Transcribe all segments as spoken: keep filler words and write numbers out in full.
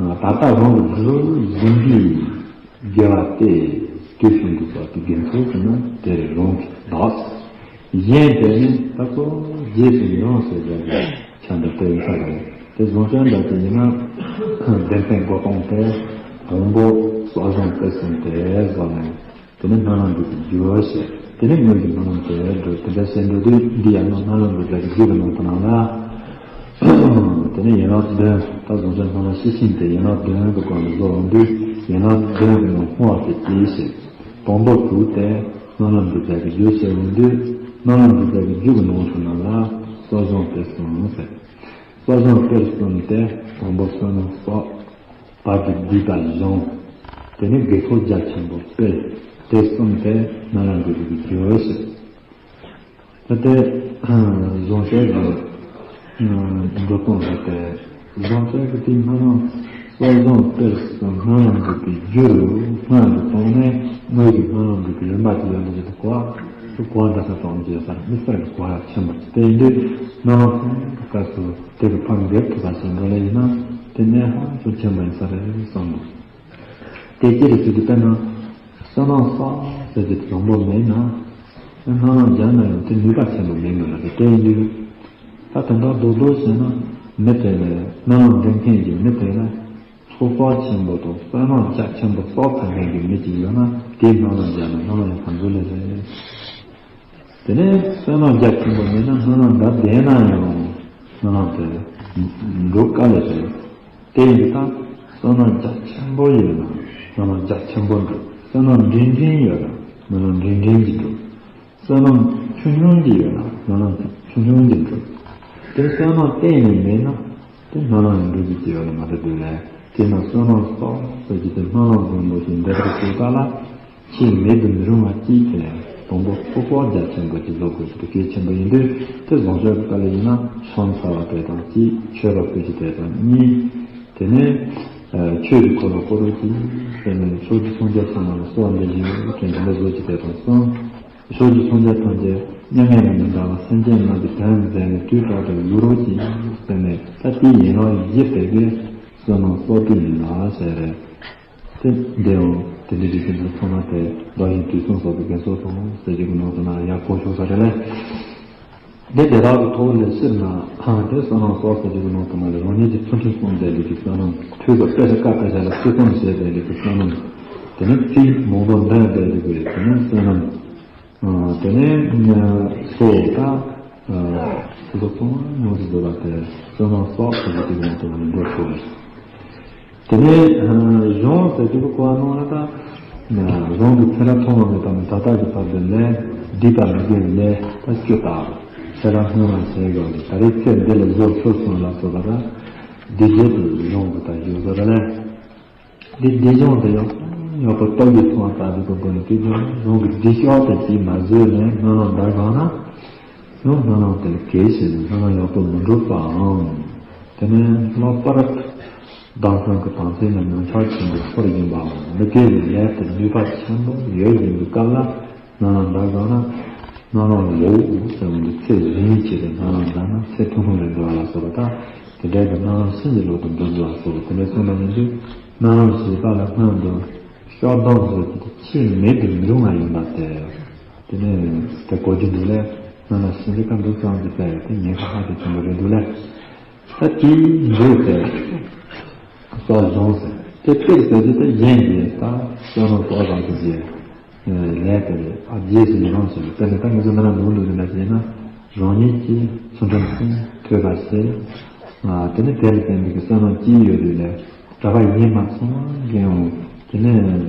ད་ལྟ་རང་གི་འདུལ་བ་ཡིན་པའི་དགེ་བ་སྟེ། དུས་གསུམ་དུ་བབ་པའི་དགེ་ཚོགས་ཀྱི་ནང་དེར་རང་གི་བདག་གཞན་དེ་ནི་ད་ཚོ་རྗེས་སུ་ཡི་རང་ཟེར་བྱ་བའི་ཆ་འདི་སྟེ་ཡིན་ས་རེད། དེ་བཟང་སྤྱོད་འདྲ་དེ་ཡིན་ན་བདེན་པའི་མགོ་སྟོང་སྟེ། དང་པོ་གསོག་བཟང་དཔེ་གསུམ་སྟེ་བཟང་ནས། དེ་ནས་སྨོན་ལམ་འགྲུབ་པའི་རྒྱུ་བཤད། དེ་ནས་དངོས་ཀྱི་སྨོན་ལམ་དེ་འགྲུབ། དེ་འདྲ་བཤད་འགྲོ་དུས་འདི་ཡང་ན་སྨོན་ལམ་འགྲུབ་པའི་རྒྱུ་གི་ནང་དུ་ནང་ལ། དེ་ནས་ཡན་ལག་བདུན། ད་བཟང་སྤྱོད་སྨོན་ལམ་ཤེས་བཞིན་དེ་ཡན་ལག་བདུན་གྱི་སྒོ་ནས་བཟོ་འོང་དུས་ཡན་ལག་བདུན་གྱི་ནང་སྔོ་བ་དེ་དེའི་ཕྱིར། དང་པོ་དྲུག་སྟེ་སྨོན་ལམ་འགྲུབ་པའི་རྒྱུ་བཤད་འོང་དུས་སྨོན་ལམ་འགྲུབ་པའི་རྒྱུ་གི་ནང་དུ་ནང་ལ་གསོག་བཟང་དཔེ་གསུམ་ཟེར། གསོག་བཟང་དཔེ་གསུམ་སྟེ་དང་པོ་བསོད་ནམས་གསོག་བར་དུ་སྡིག་པ་སྦྱོང་། དེ་ནས་དགེ་ཚོགས་རྒྱ་ཆེན་པོ་སྤེལ། དེ་གསུམ་དེ་སྨོན་ལམ་འགྲུབ་པའི་རྒྱུ་ཞེས། ད་ལྟའི་བཟང་སྤྱོད་ཀྱི་འགྲོ་སྟངས་ལ་སྟེ། བཟང་སྤྱོད་ཀྱི་དེའི་སྨོན་ལམ་གསོག་བཟང་སྤེལ་སོགས་སྨོན་ལམ་འགྲུབ་པའི་རྒྱུ་རུ་སྔོན་དུ་བཏང་ནས་དངོས་ཀྱི་སྨོན་ལམ་འགྲུབ་པའི་རིམ་པ་དེ་ཡོད་ལ་ཡོད་དུ་གོ་བ། གོ་བ་འདྲ་ས་དང་བརྗོད་ས་མི་སེར་གྱི་གོ་བ་ཆེན་པོ་དེ་ཡིན་དུས་སྨོན་ལམ་གསུམ་གྱི་སྐབས་སུ། དེ་གི་ཕར་འགེབས་ཐུབ་པ་ཞིག་འགྲོ་ལེ་ཡིན་ན་དེ་གནད་ཧ་ཅང་ཆེན་པོ་ཡིན་ས་རེད་བསམ་འདུག་དེ་ཅི་རེད་ཟེར་དུས་དཔེར་ན་བསོད་ནམས་གསོག་ཟེར་གྱི་བཟང་པོ་མེད་ན་སྨོན་ལམ་རྒྱག་ན་ཡང་དེ་ནུས་པ་ཆེན་པོ་མེད་ནོ་ལ་དེ་ཡིན་དུས། ད་དེ་འདྲ་རྡོག་རྡོག་བྱས་ན་མི་དེ་ལ་སྨོན་ལམ་འདེབས་མཁན་གྱི་མི་དེ་ལ་ཚོགས་གསོག་ཆེན་པོ་དང་བསོད་ནམས་རྒྱ་ཆེན་པོ་གསོག་ཐུབ་མཁན་གྱི་མི་ཅིག་ཡོད་ན་དེའི་སྨོན་ལམ་རྒྱག་ན་སྨོན་ལམ་ཡང་གང་འདུག་ལས་རེད། དེ་ནས་བསོད་ནམས་རྒྱ་ཆེན་པོ་མེད་ན་སྨོན་ལམ་འདྲ་བསྡད་ན་ཡང་སྨོན་ལམ་དེ་འགྲུབ་དཀའ་ལས་རེད། དེ་ཡིན་ཙང་བསོད་ནམས་རྒྱ་ཆེན་པོ་ཡོད་ན་སྨོན་ལམ་རྒྱ་ཆེན་པོ་འགྲུབ། བསོད་ནམས་འབྲིང་འབྲིང་ཡོད་ན་སྨོན་ལམ་འབྲིང་འབྲིང་གིས་འགྲུབ། བསོད་ནམས་ཆུང་ཆུང་གིས་ཡོད་ན་སྨོན་ལམ་ཆུང་ཆུང་གིས་འགྲུབ། དེ་བསོད་ནམས་གཏན་ནས་མེད་ན་དེ་སྨོན་ལམ་འགྲུབ་ཀྱི་ཡོད་ལ་མ་གཏོགས་འདུག་ལས། དེས་ན་བསོད་ནམས་གསོག་ཟེར་གྱི་དེ་སྨོན་ལམ་བཟང་པོ་ཞིག་འདི་ལྟར་བྱེད་པ་ལ། ཆེས་མེད་དུ་མི་རུང་བ་གཅིག་དེ་དང་པོ་ཚོགས་གསོག་རྒྱ་ཆེན་པོ་ཅིག་བཟོ་དགོས་ཞེས་པའི་གལ་ཆེན་པོ་ཡིན་དུས། དེ་བཟང་སྤྱོད་ཀྱི་སྐབས་ལ་ཡིན་ན་ཕྱག་འཚལ་བ་དེ་དང་གཅིག་མཆོད་པ་ཕུལ་རྒྱུ་དེ་དང་གཉིས། དེ་ནས་ཆོས་ཀྱི་འཁོར་ལོ་བསྐོར་རོགས་གྱིས། དེ་ནས་ཕྱོགས་བཅུའི་སངས་རྒྱས་ཚང་མ་ལ་གསོལ་བ་འདེབས་བཞིན་ཡོད་དྲན་དེ་འདྲ་བཟོ་རྒྱུ་དེ་དང་གསུམ། ཕྱོགས་བཅུའི་སངས་རྒྱས་ཐམས་ཅད་མྱ་ངན་ལས་མི་འདའ་བར་སེམས་ཅན་རྣམས་ཀྱི་དོན་མཛད་ནས་དུས་རྟག་ཏུ་ཡོད་རོགས་གྱིས་ཟེར་ནས། ད་དེའི་ཡན་ལག་བཞི་དེ་གའི་བསོད་ནམས་གསོག་དུས་ཡིན་ལ་ཟེར་རེད། དེ་འདི་ཡང་དེ་འདྲའི་རིགས་ཀྱི་འདུ་ཚང་མ་དེ་རང་བཞིན་དུས་གསུམ་སོགས་པའི་དགེ་ཚོགས་དང་ཟེར་རྒྱུ་གི་ནང་དུ་ན་ཡག་པོ་ཞུགས་ས་རེད་ལས། འདི་དེ་དག་གི་ཐོག་ལས་སྤྱིར་ན་དེ་བསོད་ནམས་གསོག་ཟེར་རྒྱུ་གི་ནང་དུ་ན་ལས་རང་ཉིད་ཀྱི་ཚུལ་ཁྲིམས་སྲུང་བསྡད་རྒྱུ་གི་བསོད་ནམས། ཐོས་པ་དཔེ་ཆ་བཀའ་དཔེ་ཆ་ལ་ཐོས་བསམ་བྱས་བསྡད་རྒྱུ་གི་བསོད་ནམས། དེ་ནས་ཚིག་མང་པོ་འདོན་བསྡད་རྒྱུ་གི་དེ་ནས་བསོད་ནམས། དེ་ནས་སོ་ད་སོ་སོ་ཚང་མ་ཉུང་དུ་འགྲོ་བ་དེ་བསོད་ནམས་གསོག་ཟེར་རྒྱུ་གི་ནང་དུ་ན་ལས་འགྲོ་ཆོག་ལས། དེ་ནས་གཞུང་ཟེར་རྒྱུ་གི་གོ་བ་ནང་ལ་ད་གཞུང་གི་ཚེ་རབས་ཐོག་མ་ནས་ད་ནི་ད་ལྟ་གི་བར་དུ་ལས་སྡིག་པ་མི་དགེ་བའི་ལས་ད་བཅུ་དག་ཚེ་རབས་སྔོན་མ་བྱས་ཡོད་ལས་ད་རེས་ཚེ་འདི་ལ་བཟོ་ཆོག་སོང་ལ་སོགས་པ་ད་སྡིག་བྱེད་དུ་གཞུང་གི་ད་ཞུ་བཟོ་ད་ལས། འདི་སྡིག་གཞུང་དེ་ཡང་ཡག་པོ་རྟོགས་རྒྱུ་སོང་བ་ལྟ་བུ་གི་སྒོ་ནས་དེ་ནས་གཞུང་གི་སྡིག་གཞུང་དེ་ཅིག་མ་བཟོས་ནས་སྨོན་ལམ་འདྲ་གང་ན། ཡང་སྨོན་ལམ་དེ་གལ་ཆེ་ནས་སྨོན་ལམ་ཡག་པོ་མི་འགྲུབ་པའམ། དེ་ནས་ལྷག་པར་མདང་སང་གི་དམ་ཚིག་ལ་ཉམས་ཆག་ཆེན་པོ་ཤོར་བཞིན་པའམ་མི་དགེ་བའི་ལས་དེ་ནུས་པ་ཆེན་པོ་ཡོད་བཞིན་པའི་སྐབས་ལ་སྨོན་ལམ་འདྲ་བསྒྲགས་ན། སྨོན་ལམ་ལོག་ཟེར་བ་འདི་ཚེ་རིང་བྱས་ཏེ་སྨོན་ལམ་བསྒྲགས་ན་ཚེ་ཐུང་ཐུང་རེད་འགྲོ་བ་ལ་སོགས་པ་དང་། དེ་འདྲའི་གི་སྨོན་ལམ་ཕྱིན་ཅི་ལོག་ཏུ་འགྲུབ་འགྲོ་བ་སོགས་དེ་འདྲ་གསུངས་པ་ཡིན་དུས། སྨོན་ལམ་བཞེས་པ་ལ་སྔོན་དུ་སྐྱོ་གདུང་བཟོ་རྒྱུ་དེ་ཆེས་མེད་དུ་མི་རུང་བ་ཡིན་པ་སྟེ། དེ་ནས་དེ་གོ་རྒྱུ་འདུག་ལས། སྨོན་ལམ་ཕྱིན་ཅི་ཀ་འདུག་ཙམ་གྱི་ཟེར་དེ་ཉེན་ཁ་ཧ་ཅང་ཆེན་པོ་རེད་འདུག་ལས། ད་དེའི་འགྲོས་དེ་གསོག་སྦྱོང་ཟེར། དེ་དཔེར་ཟེར་རྒྱུ་དེ་གཞན་གྱིས་ད་བསོད་ནམས་གསོག་རག་གི་རྗེས་ལས་དེ་ལས་ཨ་རྗེས་སུ་ཡི་རང་བྱེད་པ་དཔེར་ན་ད་ང་ཚོ་ང་རང་ནོར་འདུག་ཟེར་ན་བྱས་ན་རང་ཉིད་ཀྱི་ཚུལ་ཁྲིམས་སྲུང་ཐོས་པ་བྱེད། དེ་ནས་དེ་ལ་བརྟེན་པའི་བསོད་ནམས་ཅི་ཡོད་དུས་ལས་གྲྭ་པ་ཡིན་མ་སོང་རྒན་འོང་དེ་ནས་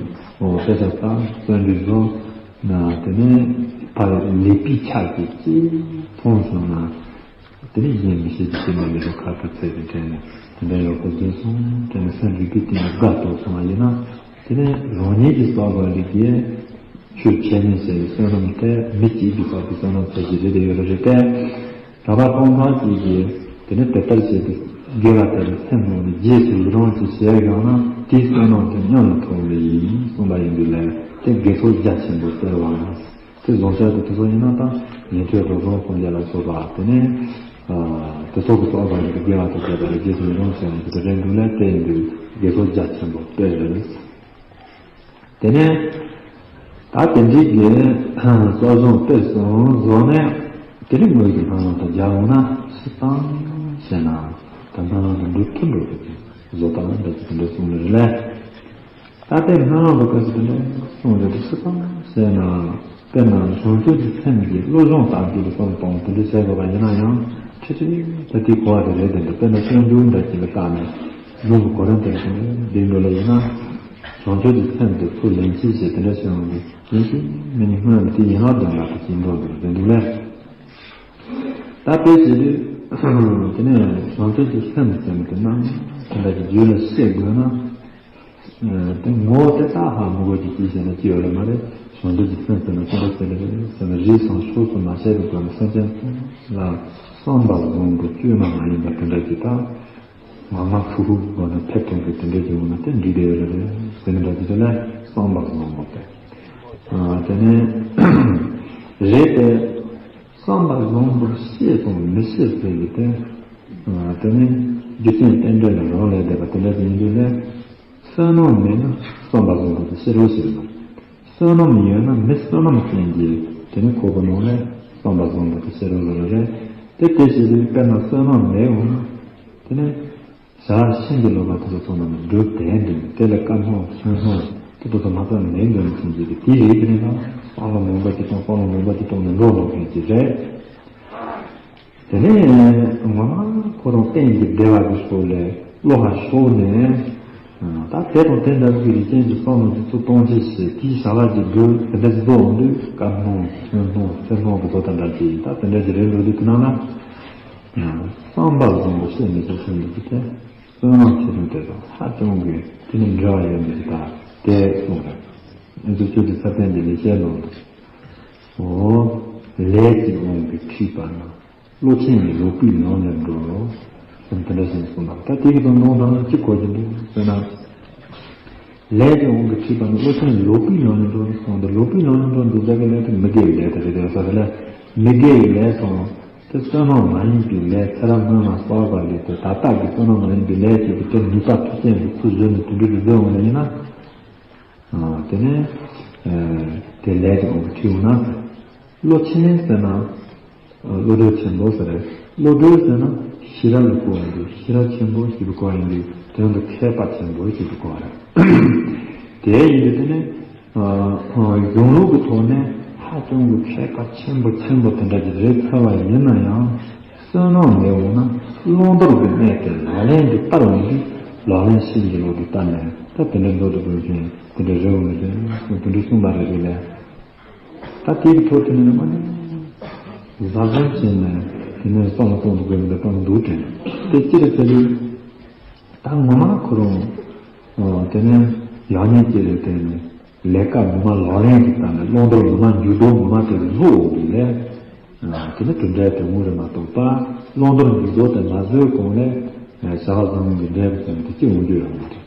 འོ་དཔེ་ཆ་ལྟ་བརྩོན་འགྲུས་བཟོ། དེ་ནས་ཕར་ལས་པའི་ཆ་གི་ཅི་མཐོང་སོང་ན། དེ་ནས་གཞན་མི་ཤེས་ཀྱི་སྐྱེ་གནས་ལས་ཁ་ཐུག་ཚད་ཀྱི་དྲན་ནས་དེ་འདྲ་ཡག་པོ་བཟོས་སོང་དྲན་ནས་སེམས་རིག་པའི་སྟེང་ནས་དགའ་སྤྲོ་སོང་བ་ཡིན་ན། དེ་ནས་རང་ཉིད་ཀྱི་བསགས་པ་ལས་ཀྱི་ཆོས་འཆད་ཉན་བྱས་པའི་བསོད་ནམས་དེ་མི་གཅིག་གིས་བསགས་པའི་བསོད་ནམས་ཚད་ཀྱི་རེ་རེ་ཡོད་རེད་དེ། གྲྭ་པ་སྟོང་ཕྲག་གཅིག་གིས་དེ་ནས་དེ་ལྟར་བྱས་ཏེ་དགེ་བ་དེ་ལ་སེམས་ནང་ནས་རྗེས་སུ་ཡི་རང་ཞིག་བྱས་ཡོང་ན་དེའི་བསོད་ནམས་དེ་མཉམ་ལ་ཐོབ་ནི་ཡིན་གསུངས་པ་ཡིན་དུས་ལས་དེ་དགེ་ཚོགས་རྒྱ་ཆེན་པོ་སྟེར་བ། དེ་བཟང་ཤ་དེ་དེ་ཚོ་ཡིན་ན་ད་ཉན་ཐོས་རོ་རོང་སངས་རྒྱས་ལ་སོགས་པ་དེ་ནས་ དེ་ཚོགས་ཀྱི་རྩོད་པ་རིགས་དགེ་བ་དང་བཅས་པ་ལ་རྗེས་སུ་མི་རུང་ཟེར་བ་དེ་རེད་འདུག་ལས་དེ་ཡིན་དུས་དགེ་ཚོགས་རྒྱ་ཆེན་པོ་དཔེ་རེད། དེ་ནས་ད་དེ་འདྲའི་གི་རྩོད་གཞུང་དཔེ་གསུངས་བཟོ་ནས་དེ་རིང་ངོས་ཀྱི་སྣང་བ་དང་སྦྱར་འོང་ན་སྤྱིར་བཏང་བཤད་ན་ད་སྣང་བ་དང་འགྲོ་ཐུབ་འགྲོ་ཐུབ་ཀྱི་བཟོ་ལྟ་འདྲ་ཅིག་དེ་འདྲ་གསུངས་ནས་རེད་ལས། ད་ལྟའི་སྨོན་ལམ་གྱི་སྐབས་སུ་དེ་འདྲ་གསུངས་ཡོད་དུས་སུ་གང་ཟེར་ན། དཔེར་ན་བྱང་ཆུབ་ཀྱི་སེམས་ཀྱི་བློ་སྦྱོང་དང་བཅས་པའི་བསམ་སྟངས་དེ་འདྲ་བྱས་དགོས་པ་ཡིན་ན་ཡང་ཁྲིད་ཁྲིད་ད་དེ་གོ་བ་དེ་རེད་དེ་འདྲ། དཔེར་ན་སྤྱོད་འཇུག་འདྲ་ཅིག་ལ་བལྟས་ནས་གཞུང་གི་གོ་རིམ་དེ་འདྲ་བྱས་ནས་འདི་འགྲོ་ལ་ཡིན་ན། བྱང་ཆུབ་ཀྱི་སེམས་དེ་ཚུར་ལེན་ཕྱིར་ཞེས་དེ་འདྲ་གསུངས་ཡོང་དུས་ཡིན་གཅིག་མིན་གཉིས་སྨོན་ལམ་དེ་ཡན་ལག་བདུན་ལ་དེ་ཅིག་འགྲོ་འདུག་དེ་འདུག་ལས། ད་དཔེ་བྱེད་དུས་དེ་ནས་བྱང་ཆུབ་ཀྱི་སེམས་ཟེར་ནས་དེ་རྣམས་དེ་འདྲ་གི་རྒྱུད་ལ་སྐྱེ་དགོས་ན། དེ་ངོ་བོ་དེ་དག་ཧ་མི་གོ་གི་ཅི་བྱས་ན་ཅི་ཡོད་ལ་མ་རེད། བྱང་ཆུབ་ཀྱི་སེམས་ཟེར་ན་ཅི་འདྲ་ཟེར་ནས་རེད་ཟེར་ན། རིས་སམ་ཕྱོགས་སུ་མ་ཆད་པའི་སྒོ་ནས་སེམས་ཅན་ལ་བསམ་པ་བཟང་པོ་བཅོས་མ་མ་ཡིན་པ་དེ་འདྲ་ཅིག་དང་། ངང་ངམ་ཧུ་ཧུ་སྒོ་ནས་ཕེབས་ཐོན་པའི་དེ་འདྲ་ཅིག་འོང་ན་དེ་འགྲིག་བསྡད་ཡོད་ལ་རེད་ཟེར་ནས་འདྲ་ཅིག་དེ་ལ་བསམ་པ་བཟང་པོ་དེ། དེ་ནས་རེད་དེ། བསམ་པ་བཟང་པོར་ཤེས་དང་མི་ཤེས་ཟེར་གྱི་དེ། དེ་ནི་རྒྱུ་རྐྱེན་རྟེན་འབྲེལ་ལ་རག་ལས་བསྡད་པ་དེ་འདྲ་ཡིན་དུས་ལས། བསོད་ནམས་མེད་ན་བསམ་པ་བཟང་པོ་དེ་ཤེས་རོགས་ཞེས་པ། བསོད་ནམས་ཡོད་ན་མི་བསོད་ནམས་ཅན་གྱི་དེ་ནི་ཁོ་བོ་ནང་ལས་བསམ་པ་བཟང་པོ་དེ་ཤེས་རོགས་ལ་རེད། དེ་དེ་བྱེད་དུས་དཔེར་ན་བསོད་ནམས་མེད་འོང་ན་དེ་ནི། བྱ་བ་ཤིན་ཏུ་ལོག་པ་དེ་ཚོ་ཚང་མ་ནི་སྒྲུབ་བསྡད་འདུག་དེ་ལ་བཀའ་སྣང་སུན་སྣང་དེ་ཚོ་མ་ཚང་ནས་འདོན་ཚུལ་གྱི་དེ་རེད། དེ་ནས་ན་བསམ་བློ་ངན་པ་ཅིག་གཏོང་བསམ་བློ་ངན་པ་ཅིག་གཏོང་ནས་འགྲོ་ལོག་མཁན་ཅིག་རེད། དེ་ནས་ངོ་མ་ཁོ་རང་གཏན་གྱི་བདེ་བ་གི་ཕྱོགས་ལས་བློ་ཧ་ཤོར་ནས་ད་དེ་དང་དེ་འདྲ་བའི་རིགས་ཅན་གྱི་བསམ་བློ་དེ་ཚོ་གཏོང་ཅི་ཞེས་དེའི་བྱ་བ་ཅིག་སྒྲུབ་དེ་འདྲ་ཅིག་རྫོགས་འོང་དུས་བཀའ་སྣང་སུན་སྣང་སེམས་སྣང་གི་བཟོ་ལྟ་འདྲ་ཅིག་ད་དེ་འདྲ་ཅིག་རེད་འགྲོ་དུས་དེ་ནང་ན། བསམ་པ་བཟང་པོ་ཤེས་མི་ཐུབ་ཟེར་འདུག་གི་དེ། བསོད་ནམས་ཆེ་ཆུང་དེ་དང་ཧ་ཅང་གི་དེ་ནི་འབྲེལ་བ་ཡོད་མི་འདུག་ད་དེ་གསུངས་རེད། ཨེ་ཚོ་ཆོས་ཀྱི་ས་བསྟན་གྱི་ལེགས་བཤད་ནང་དུ། འོ། ལས་ཀྱི་དབང་གིས་འཁྲིད་པ་ན། བློ་ཆེན་གྱི་ལོག་པའི་ལམ་ལས་འགྲོ། སེམས་དེ་འདྲ་ཞིག་གསུངས་པ་ད་དེ་གི་དོན་དོན་དང་གཅིག་གོ་གི་འདུག་ཟེར་ན། ལས་ཀྱི་དབང་གིས་འཁྲིད་པ་ནི་བློ་ཆེན་ལོག་པའི་ལམ་ལ་འགྲོ་ཟེར་གསུངས་ཏེ། ལོག་པའི་ལམ་ལ་འགྲོ་འདུག་ད་གི་ལས་དེ་མི་དགེ་བའི་ལས་དེ་རེད་དེ་ཟེར་ལ། མི་དགེ་བའི་ལས་སོང་དེ་བསོད་ནམས་མ་ཡིན་པའི་ལས་ཚེ་རབས་སྔོན་མ་བསགས་པ་ལས་དེ་ད་ལྟ་གི་བསོད་ནམས་མ་ཡིན་པའི་ལས་ཀྱི་གི་དེ་ནུས་པ་མཐུ་ཅན་གྱི་ཚུལ་བཟོས་ནས་དེ་འདྲ་དུ་བཟོས་འོང་ལ་ཡིན་ན། དེ་ནས་དེ་ལས་ཀྱི་དབང་གིས་འཁྲིད་འོང་ན། བློ་ཆེན་ཟེར་ན། བློ་གྲོས་ཆེན་པོ་ཟེར་རེད། བློ་གྲོས་ཟེར་ན་ཤེས་རབ་ལ་གོ་བ་ཡིན་དུས་ཤེས་རབ་ཆེན་པོ་ཞེས་པའི་གོ་བ་ཡིན་དུས་དོན་དུ་མཁས་པ་ཆེན་པོ་ཞེས་པའི་གོ་བ་རེད། དེ་ཡིན་དུས་དེ་ནི་གཞུང་ལུགས་ཀྱི་ཐོག་ནས་ཧ་ཅང་གི་མཁས་པ་ཆེན་པོ་ཆེན་པོ་དེ་འདྲ་ཅིག་རེད་ཚར་བ་ཡིན་ན་ཡང་བསོད་ནམས་མེད་འོང་ན་བླང་དོར་གྱི་གནས་དེ་ལག་ལེན་དུ་བསྟར་འོང་དུས་ལག་ལེན་ཤིན་ཏུ་ལོག་ཏུ་བསྟར་ནས་ད་དེ་འདྲ་འགྲོ་དུ་འགྲོ་མཁན་དེ་འདྲ་རེད་འོང་ནས་དེ་འདྲ་གསུངས་པ་རེད་དེ་ལས། ད་དེའི་ཐོག་དེ་ནས་མ་ནི་བཟའ་བཟུང་བྱས་ནས་དེ་ནས་བསམ་བློ་གཏོང་དགོས་མི་འདུག་བཏང་འདུག་དྲན་དེ་ཅི་རེད་ཟེར་དུས། ད་ངོ་མ་ཁོ་རང་དེ་ནས་ཡག་ཉེས་ཅི་རེད་དེ་ནས་ལས་ཀ་ངོ་མ་ལག་ལེན་གྱི་སྟེང་ནས་བླང་དོར་ངོ་མ་འཇུག་ལྡོག་ངོ་མ་དེ་བཟོ་འོང་དུས་ལས། དེ་ནས་དེ་འདྲའི་དེ་ངོ་རེ་མ་གཏོགས་པ་བླང་དོར་འཇུག་ལྡོག་དེ་མ་བཟོས་གོང་ལས་བྱ་བ་བཟང་གི་འབྲས་བུ་ཙམ་དེ་ཅི་འོང་རྒྱུ་ཡོད་མ་རེད།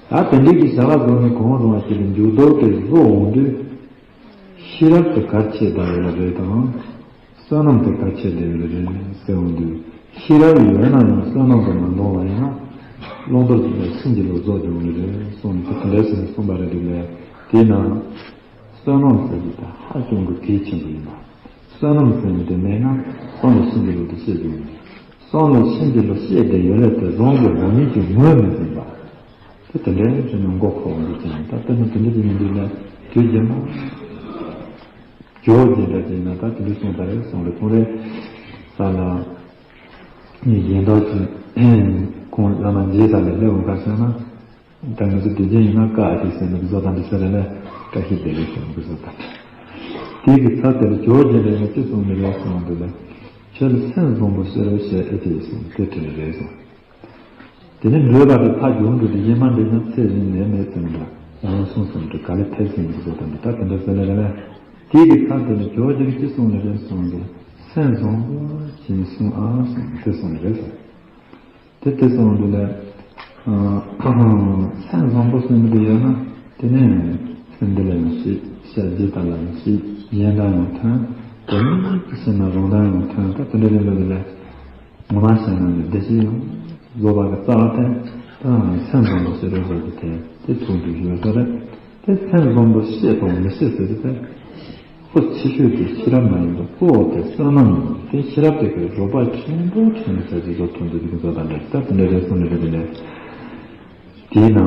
ད་དེ་འདྲའི་གི་བྱ་བ་བཟོ་ནས་གང་རུང་བ་ཞིག་ལ་འཇུག་ལྡོག་དེ་བཟོ་འོང་དུས། ཤེས་རབ་དེ་གལ་ཆེ་དྲགས་ཡོད་ལ་རེད་དང་། བསོད་ནམས་དེ་གལ་ཆེ་དྲགས་ཡོད་ལ་རེད་ཟེར་འོང་དུས། ཤེས་རབ་ཡོད་ན་ཡང་བསོད་ནམས་དེ་མ་འདང་བ་ཡིན་ན། བླང་དོར་གྱི་ལས་ཕྱིན་ཅི་ལོག་རྫོགས་ཀྱི་འོང་ལ་རེད་གསུངས་ནས་དེ་འདྲ་ཟེར་ནས་གསུངས་པ་རེད་འདུག་ལས། དེས་ན། བསོད་ནམས་ཟེར་གྱི་ད་ཧ་ཅང་གི་གལ་ཆེན་པོ་ཡིན་པ། བསོད་ནམས་ཟེར་ནས་དེ་མེད་ན་བསམ་པ་ཕྱིན་ཅི་ལོག་དེ་ཤེས་ཀྱི་ཡོད། བསམ་པ་ཕྱིན་ཅི་ལོག་ཤེས་བསྡད་ཡོད་ལ་དེ་བཟང་གི་རང་ཉིད་ཀྱི་ངོས་མི་ཟིན་པ། དེ་དེ་འདྲའི་ཕྱིར་ནི་མགོ་འཁོར་བ་འདུག་ཀྱང་ད་ལྟ་ནི་དེ་འདྲ་ཅིག་ཡིན་དུས་ལ་དུས་རྒྱུན་མ། ཇོ་བོ་རྗེ་འདྲ་ཅིག་ཡིན་ན་ད་དེ་འདྲ་གསུངས་ད་རེད་གསུངས་རེད་ཁོང་རེད། ས་ལ་གཞན་དག་ཅིག་ཁོང་བླ་མ་མཇལ་ས་ལ་སླེབས་འོང་ག་ཟེར་ན། ད་ང་ཚོ་དུས་རྒྱུན་ཡིན་ན་བཀའ་ཨ་ཏི་ཟེར་ནས་བཟོ་དང་འདྲ་ཟེར་རེད་ལ་བཀྲ་ཤིས་བདེ་ལེགས་ཟེར་ནས་བཟོ་དང་། དེ་གི་ཚབ་དེ་ལ་ཇོ་བོ་རྗེ་འདྲ་ཡིན་ན་ཅི་གསུངས་ནས་རེད་གསུངས་འདུག་ལ། ཁྱོད་ལ་སེམས་བཟང་པོ་ཤེས་རོགས་ཞེས་ཨེ་ཙི་གསུངས་དེ་དྲིས་རེད་གསུངས། དེ་ནས་འགྲོས་པ་དེ་ཕ་རྒྱུད་འགྲོ་དུས་ཡེ་མ་འདྲེ་ཡང་ཚེ་རིང་ནད་མེད་ཟེར་འདྲ་ཡང་སོང་ཟེར་འདྲ་ག་ལེ་ཐེབས་ཟིན་འདུག་ཟེར་དང་འདྲ་ད་དེ་འདྲ་ཟེར་ལེ་རེ་ལེ། དེ་གི་ཚབ་དེ་ལ་ཇོ་བོ་རྗེ་གིས་ཅི་གསུངས་ནས་རེད་གསུངས་ཏེ་སེམས་བཟང་པོ་ཞིག་གསུངས་ཨ་གསུངས་དེ་གསུངས་ནས་རེད་ཟེར། དེ་དེ་གསུངས་འདུག་ལེ། སེམས་བཟང་པོ་གསུངས་འདུག་ཡོད་ན་དེ་ནས་སེམས་འདི་ལ་ཡང་ཤེས་ཤ་རྗེ་དང་ལ་ཡང་ཤེས་གཞན་དང་ཡང་མཐུན་དེ་ནས་ཀྱི་སེམས་ན་རང་དང་ཡང་མཐུན་ད་དེ་འདྲ་རེད་འདུག་ལེ། ངོ་མ་བཤད་ན་ནི་བདེ་སྐྱིད་ཡོངས་རྫོགས་པ་གི་རྩ་བ་དེ་ད་སེམས་བཟང་པོ་ཤེས་རབ་ཟེར་གྱི་དེ་དེ་ཚུགས་འདུག་ཞུ་བ་ས་རེད། དེ་སེམས་བཟང་པོ་ཤེས་དང་མི་ཤེས་ཟེར་གྱི་དེ་ཁོ་ཆེ་ཤོས་དེ་ཤེས་རབ་མ་ཡིན་པ་གཙོ་བོ་དེ་བསོད་ནམས་ཡིན། དེ་ཤེས་རབ་དེ་གི་རོགས་པ་ཆེན་པོ་ཆེན་པོ་ཟེར་གྱི་བཟོ་ཐུབ་འདུག་གི་བཟོ་དང་འདྲ་ད་དེ་འདྲ་རེད་སོང་ནས་རེད་དེ་ནས། དེས་ན་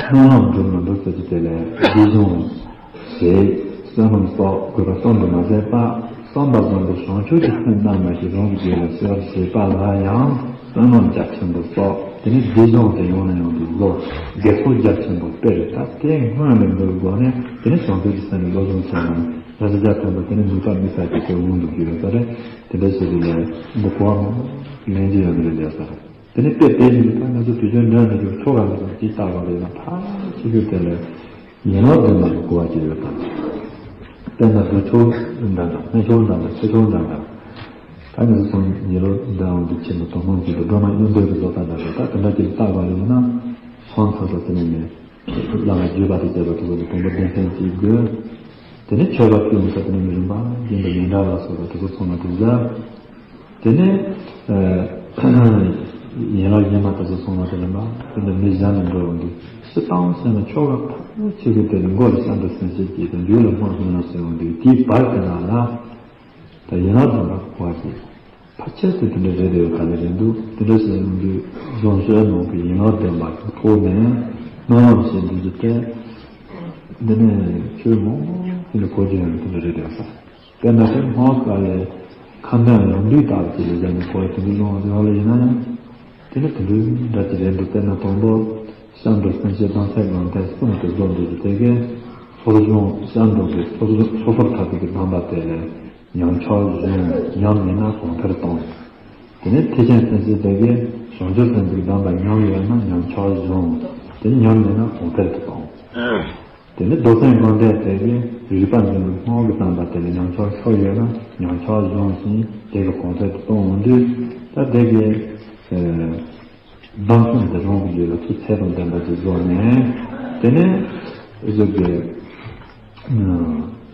སྨོན་ལམ་སྒྲུབ་མི་འདུག་ཟེར་གྱི་དེ་ལས་སྡིག་སྦྱོང་བྱེད། བསོད་ནམས་བསགས་དགོས་པ་བསམ་དུ་མ་ཟད་པ། བསམ་པ་བཟང་པོ་བྱང་ཆུབ་ཀྱི་སེམས་རྣམ་པ་ཞིག་རང་གི་རྒྱུད་ལ་སྐྱེ་བར་བྱེད་པ་ལ་ཡང་བསོད་ནམས་རྒྱ་ཆེན་པོ་བསགས། དེ་ནས་སྡིག་སྦྱོང་དེ་ཡང་ནས་ཡང་དུ་བཟོ། དགེ་ཚོགས་རྒྱ་ཆེན་པོ་སྤེལ། ད་དེ་སྔོན་ལ་འགྲོ་དགོས་ནས་དེ་ནས་བྱང་ཆུབ་ཀྱི་སེམས་ལ་སློབ་སྦྱོང་བྱས་ན་ར་ས་རྒྱ་ཆེན་པོ་དེ་ནས་ནུས་པ་དམིགས་བསལ་གྱི་སྐྱེ་བོ་མང་དུ་འགྱུར་ཡོད་ས་རེད། དེ་འདྲ་ཞིག་ལས་འདི་གོ་བ་མང་ལེན་གྱི་ཡོད་ནི་རེད་ལས་ས་རེད། དེ་ནས་དཔེ་དེ་བཞིན་དུ་ད་ང་ཚོ་དུས་རྒྱུན་འདྲ་འདྲ་ཞིག་ཆོ་ག་འདི་ཚོ་ཅིག་བལྟ་བ་རེད་ན་ཕར་ཕྱི་རྒྱུད་དེ་ལ་ཡན་ལག་བདུན་པ་ལ་གོ་བ་ཅིག་ཡོད་དམ། དཔེར་ན་སྒྲུབ་ཆོག་འདྲ་འདྲ་སྨན་ཆོག་འདྲ་འདྲ་ཆོས་ཆོག་འདྲ་འདྲ། ད་ང་ཚོ་ཚང་ཡན་ལག་འདྲ་འོང་དུ་ཕྱིན་ན་དོ་སྣང་ཅིག་ཏུ་སྒྲོལ་མ་གཡུལ་འགྲོ་གི་བཟོ་ལྟ་འདྲ་འདྲ་ད་དེ་འདྲ་ཅིག་བལྟ་བ་ཡིན་ན་ཧང་ཚ་ཚ་དེ་ནས་ནས་བླ་མ་བརྒྱུད་པ་དང་བཅས་པ་དེ་ཚོ་ལ་དང་པོ་གདན་སེམས་ཅིག་དགོས། དེ་ནས་མཆོད་པ་ཕུལ་ཡོང་ས་དེ་ནས་མི་རིན་པ་རྒྱན་དང་ཡོན་བདག་ལ་སོགས་པ་དེ་ཚོ་ཚང་མ་དེ་ཟ། དེ་ནས་ཡན་ལག་བརྒྱད་མ་དེ་ཚོ་ཚང་མ་དེ་ལ་མ་དེ་ནས་མི་གཞན་ལ་འགྲོ་འོང་དུས་སྤྱིར་བཏང་བྱས་ན་ཆོ་ག་ཕལ་ཆེ་གི་དེ་ནི་མགོ་ལ་ཤམ་ཐབས་སེམས་བསྐྱེད་ཀྱིས་དང་མཇུག་ལ་སྔགས་སྨོན་ལམ་ཟེར་འོང་དུས་དེའི་བར་དེ་ན་ལ་ད་ཡན་ལག་བདུན་པ་གོ་བ་ཞིག་ཕལ་ཆེར་དུ་དེ་འདྲ་རེད་དེ་ཡོད་ག་ལེ་རེད་འདུག་དེ་འདྲ་ཟེར་ཡོང་དུས་གཞུང་སྲོལ་ནང་གི་ཡན་ལག་བདུན་པ་གི་ཐོག་ནས་སྨོན་ལམ་ཞེས་འདི་ཚོ་སྟེ། འདི་ནས་ཆོས་མང་དེ་འདྲ་གོ་རྒྱུ་ཡོད་ནི་དེ་འདྲ་རེད་དེ་ཡོད་ས། དཔེར་ན་དེ་སྔོན་ག་ལས་ཁ་འདོན་ཡོང་དུས་ལྟ་བུ་ཅིག་ལས་བཞག་ནས་གོ་བ་དེ་འདྲ་ཡོང་བ་ཡོད་ལ་ཡིན་ན་ཡང་། དེ་ནི་དེ་འདྲའི་འདྲ་ཅིག་རེད་འདུག་དཔེར་ན་དང་པོ་སྐྱབས་འགྲོ་སེམས་བསྐྱེད་གདམས་ཚད་དགོངས་དོན་གསུམ་དུ་རྫོགས་འདུག་གི་དེ་གའི་ཚོགས་གཞུང་སྐྱབས་འགྲོ་གི་ཚོགས་ཚོགས་ཚོགས་ཐབས་ཀྱི་གདམས་པ་དེ་ལས། ཉམས་ཆག་གཞུང་ཉམས་མེད་ན་གོང་འཕེལ་གཏོང་། དེ་ནས་ཐེག་ཆེན་སེམས་བསྐྱེད་དེ་གའི་བྱང་ཆུབ་སེམས་ཀྱི་གདམས་པ་ཉམས་ཡོད་ན་ཉམས་ཆག་གཞུང་། དེ་ནས་ཉམས་མེད་ན་གོང་འཕེལ་དུ་གཏོང་། དེ་ནས་རྡོར་སེམས་དགོངས་གཏད་དེ་གའི་རིག་པ་འཛིན་པའི་སྔགས་ཀྱི་གདམས་པ་དེ་ལ་ཉམས་ཆག་ཤོར་ཡོད་ན་ཉམས་ཆག་གཞུང་ཞིང་དེ་གའི་གོང་འཕེལ་དུ་གཏོང་འོང་དུས་ད་དེ་གའི། གདམས་ངག་འདི་རང་གི་ཡུལ་ལ་ཚུལ་ཚད་དང་ལྡན་པ་ཅིག་བཟོས་ནས། དེ་ནས་ཨེ་ཟུག་གི་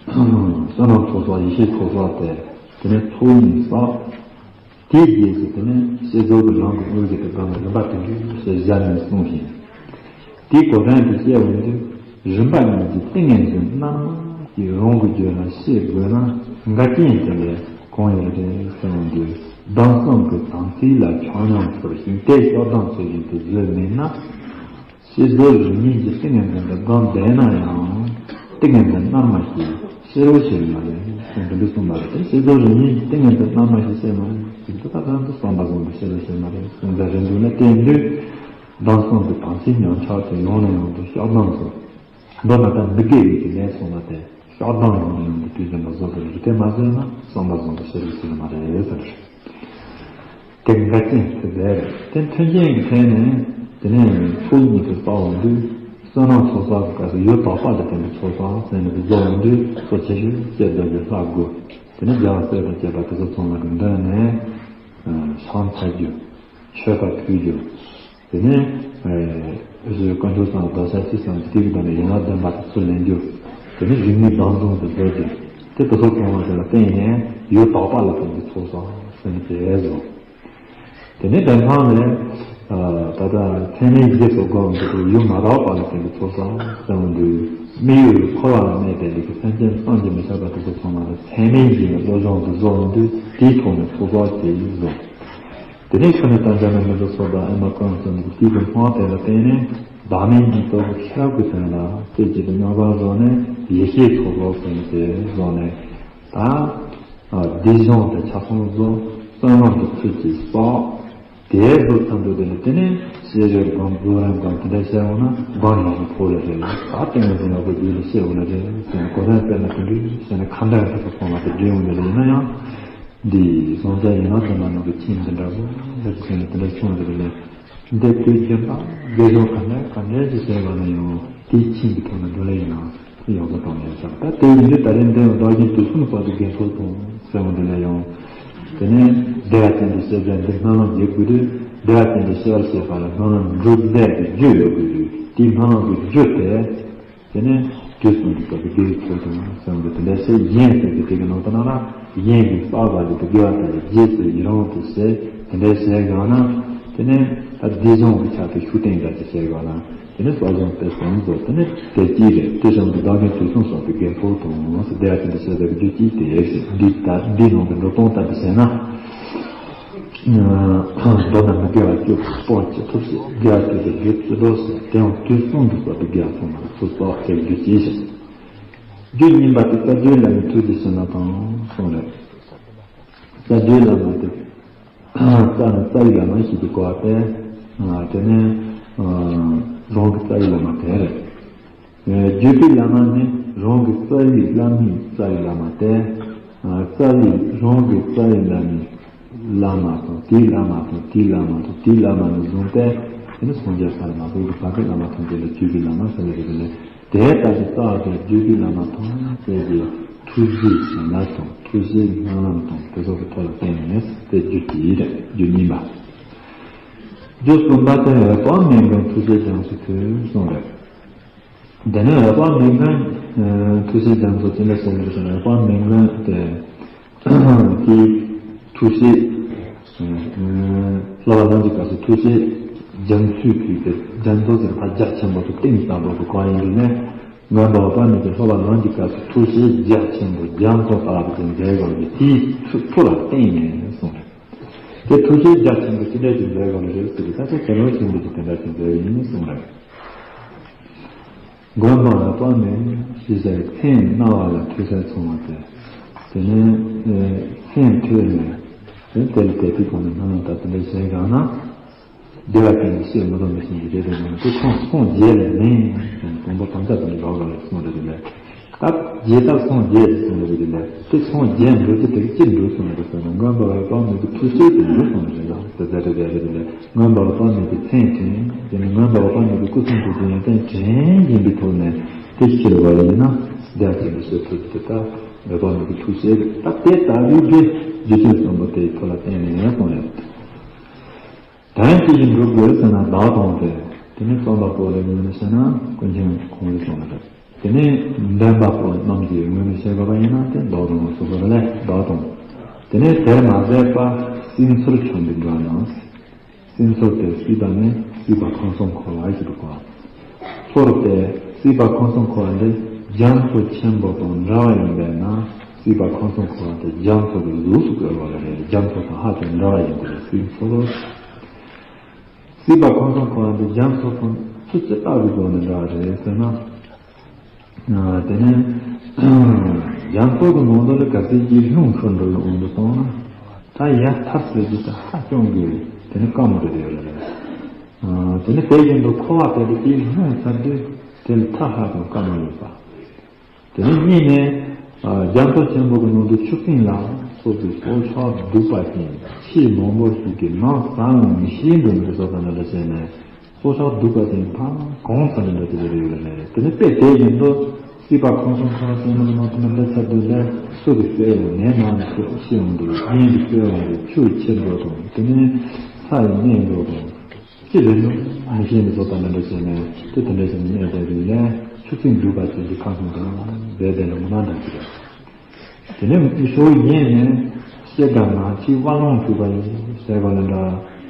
བསོད་ནམས་ཚོགས་བསགས་ཡེ་ཤེས་ཚོགས་བསགས་ཏེ། དེ་ནས་ཚོགས་གཉིས་བསགས། དེའི་རྗེས་སུ་དེ་ནས་ཤེས་རྫོགས་ཀྱི་ལམ་གྱི་དངོས་ཀྱི་དེ་བསྒོམ་ནས་རིམ་པ་དེ་འདྲའི་ཞེས་བཞག་ནས་གསུངས་ཤིང་། དེའི་གོ་དོན་དེ་བཤད་འོང་དུས་རིམ་པ་གཉིས་ཀྱི་ཏིང་ངེ་འཛིན་རྣལ་མ་ཞིག་རང་གི་རྒྱུད་ལ་སྐྱེ་དགོས་ན་འགལ་རྐྱེན་དེ་ལས་གང་ཡོད་རེད་ཟེར་འོང་དུས་གདམས་གསུམ་གྱི་དམ་ཚིག་ལ་ཆག་ཉམས་ཚོར་ཞིང་དེ་ཤོག་གདམས་ཚུལ་བཞིན་དུ་བཟོས་མེད་ན། ཤེས་རྫོགས་རིམ་གཉིས་ཀྱི་ཏིང་ངེ་འཛིན་དུ་བསྒོམས་བསྡད་ན་ཡང་ཏིང་ངེ་འཛིན་རྣལ་མ་ཞིག་ཤེས་རོགས་བྱེད་མ་རེད་ཟེར་འདི་འདྲ་གསུངས་པ་རེད། ཤེས་རྫོགས་རིམ་གཉིས་ཀྱི་ཏིང་ངེ་འཛིན་རྣལ་མ་ཞིག་ཤེས་མ་རེད་ཟེར་དུས་ད་ལྟ་འདི་བསམ་པ་བཟང་པོ་ཤེས་རོགས་བྱེད་མ་རེད་གསུངས་པ་རེད་འདུག་ན་དེ་འདུག་གདམས་གསུམ་གྱི་དམ་ཚིག་ཉམས་ཆག་དེ་ཡོང་ན་ཡོང་དུས་ཤོག་གདམས་སུ། མདོར་ན་ད་མི་དགེ་བའི་གི་ལས་སོང་བ་དེ་ཤོག་གདམས་ཡོང་ན་ཡོང་དུས་དུས་ཙམ་པ་བཟོ་དགོས་རེད། དེ་མ་བཟོས་ན་བསམ་པ་བཟང་པོ་ཤེས་རོགས་བྱེད་མ་རེད་ཟེར། དེ་འགལ་རྐྱེན་དེ་རེད། དེ་མཐུན་རྐྱེན་གྱི་ཐད་ནས་དེ་ནས་ཚོགས་གཉིས་དེ་བསགས་འོང་དུས་བསོད་ནམས་ཚོགས་བསགས་ཀྱི་སྐབས་སུ་ཡུལ་དག་པ་ལ་བརྟེན་པའི་ཚོགས་བསགས་ཟེར་ནས་བཟོ་འོང་དུས་གཙོ་ཆེ་ཤོས་བསྐྱེད་རྫོགས་ཀྱི་ལྷ་དགུ། དེ་ནས་རྒྱལ་བ་སྲས་དང་བཅས་པ་དེ་ཚོ་ཚང་མ་གི་མདུན་ནས་ཕྱག་འཚལ་རྒྱུ། མཆོད་པ་ཕུལ་རྒྱུ། དེ་ནས་ཨེ་དཀོན་མཆོག་གསུམ་ལ་བདག་ཅག་ཅི་བསམ་དེ་གི་བདག་ནས་ཡན་ལག་བདུན་པ་དེ་ཚུར་ལེན་རྒྱུ། དེ་ནས་རིམ་གཉིས་གདམས་གསུམ་དེ་བཟོ་རྒྱུ། དེ་དེ་ཚོ་གང་བ་དེ་ལ་བརྟེན་ནས་ཡུལ་དག་པ་ལ་བརྟེན་པའི་ཚོགས་བསགས་ཟེར་ནས་དེ་བཟོ། དེ་ནས་བདེན་ཁང་ནས་ད་ལྟ་ཚད་མེད་བཞི་སོགས་སྒོམ་དེ་ཚོ་ཡུལ་མ་དག་པ་ལ་བརྟེན་པའི་ཚོགས་བསགས་ཟེར་འོང་དུས་དམིགས་ཡུལ་འཁོར་བ་ལ་གནས་པའི་ལས་ཀྱི་སེམས་ཅན་བསམ་གྱིས་མི་ཁྱབ་པ་དེ་ཚོ་ཚང་མ་ལ་ཚད་མེད་བཞི་ཡི་བློ་སྦྱོང་དུ་བཟོ་འོང་དུས་དེའི་ཐོག་ནས་ཚོགས་བསགས་དེ་ཡིས་བཟོ། དེ་ནས་ཤུལ་ནས་ད་འཇམ་དབྱངས་མི་ལ་སོགས་པ་ཨེ་མ་ཀུན་གསུམ་གྱི་དུས་ཀྱི་སྔོན་དེ་ལ་བརྟེན་ནས་བདག་མེད་གཉིས་རྟོགས་པའི་ཤེས་རབ་ཀྱི་དོན་ལ་རྩེ་གཅིག་ཏུ་སྙོམས་པར་བཟུང་ནས་ཡེ་ཤེས་ཚོགས་རྫོགས་ཟེར་ནས་དེ་བཟུང་ནས་ད་སྡིག་སྦྱོང་དེ་ཆ་ཚང་རྫོགས། བསོད་ནམས་ཀྱི་ཚུལ་གྱིས་བསགས། དེའི་བཟོ་ཚན་དུ་དེ་ནས་དེ་ནས་ཤེས་རབ་སྒོམ་རྫོགས་རིམ་སྒོམ་དེ་འདྲ་བྱས་འོང་ན་སྒོམ་ཡོང་ནས་ཕོག་ལ་རེད། ད་ལྟ་ངོས་ཟིན་ཡག་པོ་རྒྱུད་ལ་ཤེས་འོང་ལ་རེད་ཟེར་ནས་གོ་དོན་དཔེར་ན་དེ་འདྲ་བྱས་ནས་ཁ་འདྲ་ཡང་དེ་ཚོ་ཚང་མ་དེ་འདྲ་ཡོང་ལ་རེད། ཡིན་ན་ཡང་། འདི་བཟང་ཅན་ཡིན་ན་དེ་མ་ནང་གི་ཁྱིམ་འདི་འདྲ་པོ་འདི་ཟེར་ནས་དེ་འདྲ་གསུངས་རེད་ལས། འདི་དུས་རྒྱུན་དང་དགེ་སྦྱོང་ག་འདྲ་ག་འདྲ་ཞིག་བྱས་པ་ན་ཡང་དེའི་ཁྱིམ་གྱི་ཐོག་ནས་འགྲོ་ལེ་ཡིན་ན་ཡག་པོ་བཏང་ནས་བཞག་ད་དེ་ཡིན་དུས་ད་རེས་འདི་ཡང་བདག་གཞན་དུས་གསུམ་བར་དུ་དགེ་ཚོགས་དང་ཟེར་བ་འདི་ལས་ཡང་། དེ་ནས་བདེ་བ་ཅན་དུ་སྐྱེ་བའི་འདི་སྨོན་ལམ་རྒྱག་དགོས་དུས་བདེ་བ་ཅན་དུ་སྐྱེ་བར་བྱེད་པ་ལ་སྨོན་ལམ་འགྲུབ་ལས་ཀྱི་རྒྱུ་ཡོད་དགོས་དུས་དེའི་སྨོན་ལམ་གྱི་རྒྱུ་དེ། དེ་ནས་དུས་གསུམ་དུ་བབ་པའི་དགེ་བའི་ཚོགས་དང་གསུམ་གྱི་དེ་འདྲ་ཞེས་གཞན་ཟེར་གྱི་དེ་གི་ནང་དུ་ན་ན་གཞན་གྱི་བསགས་པ་ལས་དུ་དགེ་བ་དང་རྗེས་སུ་ཡི་རང་དུ་ཟེར་ དེ་འདྲའི་བྱས་དགོས་ན། དེ་ནས་ད་སྡེ་གཞུང་གི་ཆ་དེ་ཤུགས་བསྟན་འདྲ་ཅིག་བྱས་དགོས་ན། དེ་ནས་གསོ་སྦྱོང་དེ་སོང་ཙང་དེ་ནས་དེ་གཅིག་རེད། དེ་བཞིན་དུ་བདག་མེད་དུས་གསུམ་སོགས་པའི་དགེ་ཚོགས་དང་ཟེར་དེ་ཡང་དེ་འདྲ་བྱས་པའི་རྒྱུ་གཅིག་དེ་ཡོད་ཟེར། འདི་ལྟར་འདི་ནང་དུ་འགྲོ་སྟངས་ལྟར་དུ་བྱས་ན། མདོར་ན་མི་དགེ་བ་བཅུ་སྤོང་ཅི་ཐུབ་ཟེར། དགེ་བ་བཅུ་དེ་དགེ་བཅུ་འགྲོ་ཟེར། དེ་ཡང་དུས་གསུམ་དུ་སོགས་པའི་དགེ་བ་ཚང་མ་ལ་ཚུར་སོགས་དེ་རྒྱུ་གཅིག་ཟེར། རྒྱུ་གཉིས་པ་དེ་རྩ་རྒྱུད་བླ་མའི་ཐུགས་རྗེ་བྱིན་རླབས་དང་གསུངས་རེད། རྩ་རྒྱུད་བླ་མ་དེ། རྩ་ནི་རྩ་བའི་བླ་མ་ཞེས་པའི་གོ་བ་སྟེ། དེ་ནས་རང་གི་རྩ་བའི་བླ་མ་དེ་རེད། རྒྱུད་པའི་བླ་མ་ནི་རང་གི་རྩ་བའི་བླ་མའི་རྩ་བའི་བླ་མ་སྟེ། རྩ་བའི་རང་གི་རྩ་བའི་བླ་མའི་བླ་མ་དང་དེའི་བླ་མ་དང་དེའི་བླ་མ་དང་དེའི་བླ་མ་ནས་བཟུང་སྟེ། དེ་ནི་སངས་རྒྱས་ས་ལ་མ་བུ་གི་བར་གྱི་བླ་མ་ཐམས་ཅད་ལ་རྒྱུད་པའི་བླ་མ་ཟེར་བ་རེད་ལས། དེ་ལྟ་བུའི་རྩ་བ་དང་རྒྱུད་པའི་བླ་མ་ཐམས་ཅད་ཀྱི་ཐུགས་རྗེའི་བྱིན་རླབས་དང་ཐུགས་རྗེའི་སྨོན་ལམ་དང་དེ་སོགས་ཀྱི་ཐོག་ལ་བརྟེན་ནས་དེ་རྒྱུད་ཀྱི་རྒྱུད་གཉིས་པ། རྒྱུད་གསུམ་པ་དེ་འོད་དཔག་མེད་མགོན་ཐུགས་རྗེའི་རྒྱ་མཚོ་ཁྱོད་གསུངས་རེད། དེ་ནས་འོད་དཔག་མེད་མགོན་ཐུགས་རྗེའི་རྒྱ་མཚོ་ཅི་འདྲ་ཟེར་ན་འོད་དཔག་མེད་མགོན་དེ། དེའི་ཐུགས་རྗེ། སློབ་པ་ལམ་གྱི་སྐབས་སུ་ཐུགས་རྗེ་རྒྱ་མཚོའི་ཁུལ་དེ་རྒྱ་མཚོ་ཟེར་ཕར་རྒྱ་ཆེན་པོ་དེ་གཏིང་ཟབ་པོ་དེ་གང་ཡིན་ནས། མགོན་པོ་འོད་དཔག་མེད་ཀྱིས་སློབ་པ་ལམ་གྱི་སྐབས་སུ་ཐུགས་རྗེ་རྒྱ་ཆེན་པོ་རྒྱ་མཚོ་ལྟ་བུ་དེ་མཛད་དགོས་ཀྱི་དེའི་ཐུགས་ཐུགས་ལ་བརྟེན་ནས་གསུངས་རེད། དེ་ཐུགས་རྗེ་རྒྱ་ཆེན་པོ་ཅི་འདྲ་ཞིག་མཛད་དགོས་ཀྱི་རེད་ཟེར་དུས་ད་ཆ་དེ་ལོ་ཆེན་པོ་ཞིག་དེ་འདྲ་ཞིག་མཛད་ཡིན་གསུངས་རེད། མགོན་པོ་འོད་དཔག་མེད་ཞེས་བྱ་བའི་མཚན་སྨྲ་བ་ལ་ཐོས་བསམ་ཚང་བ་སྟེ། དེ་ནས་མཚན་ཐོས་ནས་དེ་དེ་ལ་དད་པའི་སྒོ་ནས་སྨོན་ལམ་དང་དེ་འདྲ་བྱས་གང་ན། བདེ་བ་ཅན་གྱི་སྲས་མི་ལྡོག་མི་ཤིང་གི་རྗེ་དེ་ནང་དུ་ཁོང་སངས་རྒྱས་ལས་མིན་ཟེར་ནས་དང་པོ་དམ་བཅའ་དང་འགྲོགས་པ་ལ་གསུངས་རེད་དེ་ལས། སྐབས་རྗེས་ལྟར་སངས་རྒྱས་ཀྱི་གསུང་ལ་བརྒྱུད་ནས་དེ་སངས་རྒྱས་འགྲོ་རྒྱུ་དེ་ཅི་འགྲོ་གསུངས་ལ་ཟེར་ན། མགོན་པོ་འོད་དཔག་མེད་ཀྱི་ཐུགས་རྗེ་དེ་འགྲོ་གསུངས་ལ་ཟེར་ན་དེ་ཟེར་དེ་ཟེར་དེ་ལས། མགོན་པོ་འོད་དཔག་མེད་ཀྱི་མཚན་དྲན། དེ་ནི་མགོན་པོ་འོད་དཔག་མེད་ཀྱི་སྐུ་གསུང་ཐུགས་ཀྱི་ཡོན་ཏན་དྲན་བཞིན་པའི་ཐོག་ནས་དེ་ཕྱིར་བ་ཡིན་ན་བདག་གི་མི་ཤེས་ཐུབ་ཀྱི་ད་འོད་དཔག་མེད་ཀྱི་ཐུགས་རྗེ་ད་དེ་ལྟ་བུའི་གི་རྒྱུ་རྐྱེན་གསུམ་པོ་དེའི་ཐོག་ལ་བརྟེན་ནས་ཡང་གསུངས་ཡོད། ད་ཡང་ཅི་ཞིག་འགྲུབ་དགོས་ཟེར་ན་བདག་དང་དེ། དེ་ནི་རྩོམ་པ་པོ་ལ་ངོས་ནས་བཤད་ན་ཀུན་མཁྱེན་ཁོང་ལ་སོང་བ་རེད། དེ་ནས་འདོན་པ་པོ་རྣམས་ཀྱི་ངོས་ནས་བཤད་དགོས་པ་ཡིན་ན་དེ་བདག་དང་སོ་སོ་ལས་བདག་དང་། དེ་ནས་དེར་མ་ཟད་པ་སྲིད་མཚོར་བྱོན་པའི་མགོན་རྣམས། སྲིད་མཚོ་དེ་སྲིད་པ་ནི་སྲིད་པ་ཁམས་གསུམ་འཁོར་བ་ཞེས་པ་གོ། མཚོར་ཏེ་སྲིད་པ་ཁམས་གསུམ་འཁོར་བ་འདི་རྒྱ་མཚོ་ཆེན་པོ་དང་འདྲ་བ་ཡིན་པས་ན། སྲིད་པ་ཁམས་གསུམ་འཁོར་བ་དེ་རྒྱ་མཚོ་གི་གཟུགས་སུ་བཀོད་པ་ལ་རེད། རྒྱ་མཚོ་དང་ཧ་ཅང་འདྲ་བ་ཡིན་པས་སྲིད་མཚོ། སྲིད་པ་ཁམས་གསུམ་འཁོར་བ་འདི་རྒྱ་མཚོ་དང་ཚུལ་ཇི་ལྟ་བུའི་སྒོ་ནས་འདྲ་བ་རེད་ཟེར་ན། དེ་ནས་རྒྱ་མཚོ་གི་ནང་དུ་ལ་ག་ཚད་ཀྱི་རླུང་ཤོར་འགྲོ་བའི་དབང་དུ་བཏང་ན། ད་ཡར་འཐབ་ཟེར་རྒྱུ་དེ་ཧ་ཅང་གི་དེ་ནི་དཀའ་མོ་རེད་ཡོད་རེད། དེ་ནི་དེ་བཞིན་དུ་འཁོར་བ་དེ་དེ་དེའི་སྣང་ཚར་དུས་དེ་ལ་ཐར་ཧ་ཅང་དཀའ་མོ་ཡོད་པ། དེ་ནི་གཉིས་ནས་རྒྱ་མཚོ་ཆེན་པོ་གི་ནང་དུ་ཆུ་སྲིན་ལ་སོགས་པའི་སྲོག་ཆགས་གདུག་པ་ཅན་ཆེས་མང་པོ་ཞིག་གིས་ནམ་ཟ་འོང་མི་ཤེས་འགྲོ་མི་སོགས་དང་འདྲ་བྱས་ནས། སྲོག་ཆགས་གདུག་པ་ཅན་ཕར་གང་ཚ་ནས་འདྲ་དེ་རེ་རེ་ཡོད་ལ་ལས་རེད། དེ་ནི་དཔེ་དེ་བཞིན་དུ་སྲིད་པ་ཁམས་གསུམ་འཁོར་བ་ཟེར་ན་ནང་དུ་ནི་འདྲ་ཆ་དུ་ལས་སུ་གི་གསོད་འོང་ནས་ནང་ནས་ཤི་འོང་དུ་གཉེན་གྱི་གསོད་འོང་རེད། ཆུ་ཆེན་པོ་དང་དེ་ནི་ས་ཡི་གནས་འགྲོ་དང་ཅི་རེད་ནོ་མི་ཤེས་ནས་བཟོ་ལྟ་ནི་འདྲ་བྱས་ནས་དེ་དེ་འདྲ་བྱས་ནས་གནས་དེ་རིང་ལས་ཆུ་སྲིན་གདུག་པ་ཅན་གྱི་ཁམས་གསུམ་དུ་བསྡད་དེ་ལ་མུ་ན་འདྲ་ཅི་རེད། དེ་ནས་ཞོ་ཡན་ནས་ཤེལ་དཀར་ནག་ཕྱིའི་དབའ་ལོང་ཕུལ་བ་ཡིན་ཟེར་བ་ལ་འདྲ།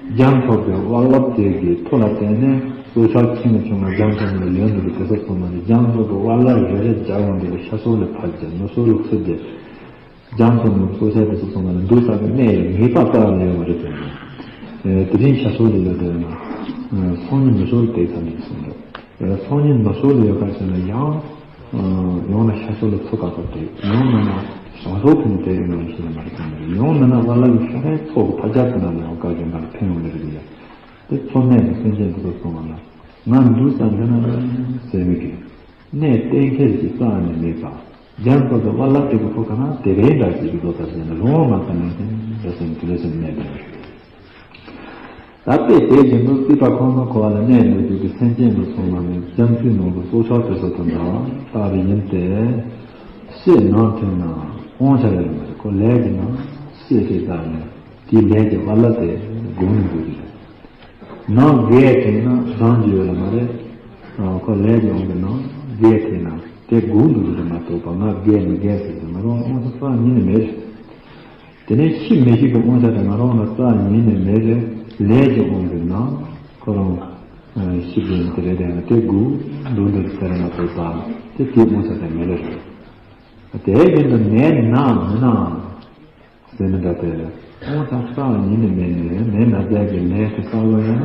རྒྱ་མཚོ་གི་དབའ་རླབས་དེ་གི་མཐོ་ལ་བརྟེན་ནས་སྲོག་ཆགས་ཆེ་ངུ་ཆུང་ངུ་རྒྱ་མཚོ་ནང་ལ་ཡོད་འདུག་གི་དེ་ཚོ་ཚང་མ་ནི་རྒྱ་མཚོ་གི་དབའ་རླབས་རེ་རེ་རྒྱག་འོང་དུས་ཤ་སོགས་ལ་ཕར་རྒྱག་ནུ་སོགས་ལ་ཚུར་རྒྱག་རྒྱ་མཚོ་ནང་སྲོག་ཆགས་དེ་ཚོ་ཚང་མ་ལ་འདུག་ས་གི་གནས་ཡོད་ངེས་པ་རྩ་བ་ལ་ཡོད་མ་རེད་ཟེར་ནས། དེ་རིང་ཤ་སོགས་ལ་ཡོད་དེ་ཡོད་ན་སང་ཉིན་ནུ་སོགས་ལ་དེ་ཚ་མེད་གསུངས་འདུག་སང་ཉིན་ནུ་སོགས་ལ་ཡོད་ཁ་ཟེར་ན་ཡང་། ཡང་ན་ཤ་སོགས་ལ་ཚུར་ཁ་ཐོབ་སྟེ་ཡང་མིན་ན་བྱང་ཕྱོགས་ཕན་ནུས་དེ་ཡོང་ཡང་ཤེས་ལ་མ་རེད་ཀྱང་མ་རེད། ཡང་མིན་ན་བ་ལ་གི་ཤ་ཁའི་ཚོགས་ཀྱི་ཕ་རྒྱལ་དུ་ན་ལ་ཡང་བཀའ་བཞིན་པར་ཕན་ཡོང་ནི་རེད་ཡ། དེ་ཚོ་གནས་ཀྱི་སེམས་ཅན་དེ་ཚོ་གསུངས་པ་ལ་ང་འདུག་ས་འདི་ན་ལ་ཟེར་མི་གི་གནས་གཏན་འཁེལ་གྱི་རྩ་ནས་མེད་པ། རྒྱ་མཚོ་དང་བ་ལ་དེ་གི་ཕོ་ཁ་ན་དེ་རེད་འདྲ་ཅིག་གི་ལོ་ཙཱ་ཟེར་ན་རུང་བ་མ་ཙམ་ཡང་ཟེར་འདྲ་ཟེར་ནས་དེ་ལས་ཟེར་གནས་དེ་རེད། ད་དཔེ་དེ་བཞིན་དུ་སྲིད་པ་ཁམས་གསུམ་འཁོར་བ་ལ་གནས་འགྲོ་རྒྱུ་གི་སེམས་ཅན་དུ་སོང་བ་ནི་རྒྱ་མཚོའི་ནང་དུ་སྲོག་ཆགས་དེ་ཚོ་དང་འདྲ་བ་ལྟ་བུ་ཡིན་ཏེ། ཤེས་ནང་དྲན་ན་དབང་ཆ་ཡོད་མ་རེད། ཁོ་ལས་ཀྱི་ནང་ཤེས་དེ་ལྟར་ནས་དེའི་ལས་ཀྱི་བ་ལ་དེ་སྒོམ་ནས་འགྲོ་རྒྱུ་རེད། ནང་དགེ་དྲན་ན་བཟང་རྒྱུ་ཡོད་ལ་མ་རེད། ཁོ་ལས་ཀྱི་དབང་གིས་ནང་དགེ་དྲན་ན་དེ་སྒོམ་འགྲོ་རྒྱུ་རེད་མ་གཏོགས་པ་ང་དགེ་མི་དགེ་ཟེར་གྱི་མ་རུང་དབང་ཆ་རྩ་ཉིད་ནས་མེད། དེ་ནས་ཤི་མི་ཤི་གི་དབང་ཆ་དེ་ང་རང་ལ་རྩ་ཉིད་ནས་མེད་རེད། ལས་ཀྱི་དབང་གིས་ན་ཁོ་རང་ཤི་དགོས་ནི་དེ་རེད། དེ་ན་དེ་དགུ་འདུག་འདུག་ཟེར་ན་ཐོས་པ་དེ་དེའི་དབང་ཆ་དེ་མེད་རེད། དེ་བཞིན་དུ་ནད་ན་མི་ན་ཟེར་ནི་འདྲ་དེ་དབང་ཆ་རྩ་ཉིད་ནས་མེད་ནས་ནད་ན་རྒྱལ་གྱི་ནད་དེ་རྩ་བ་ཡང་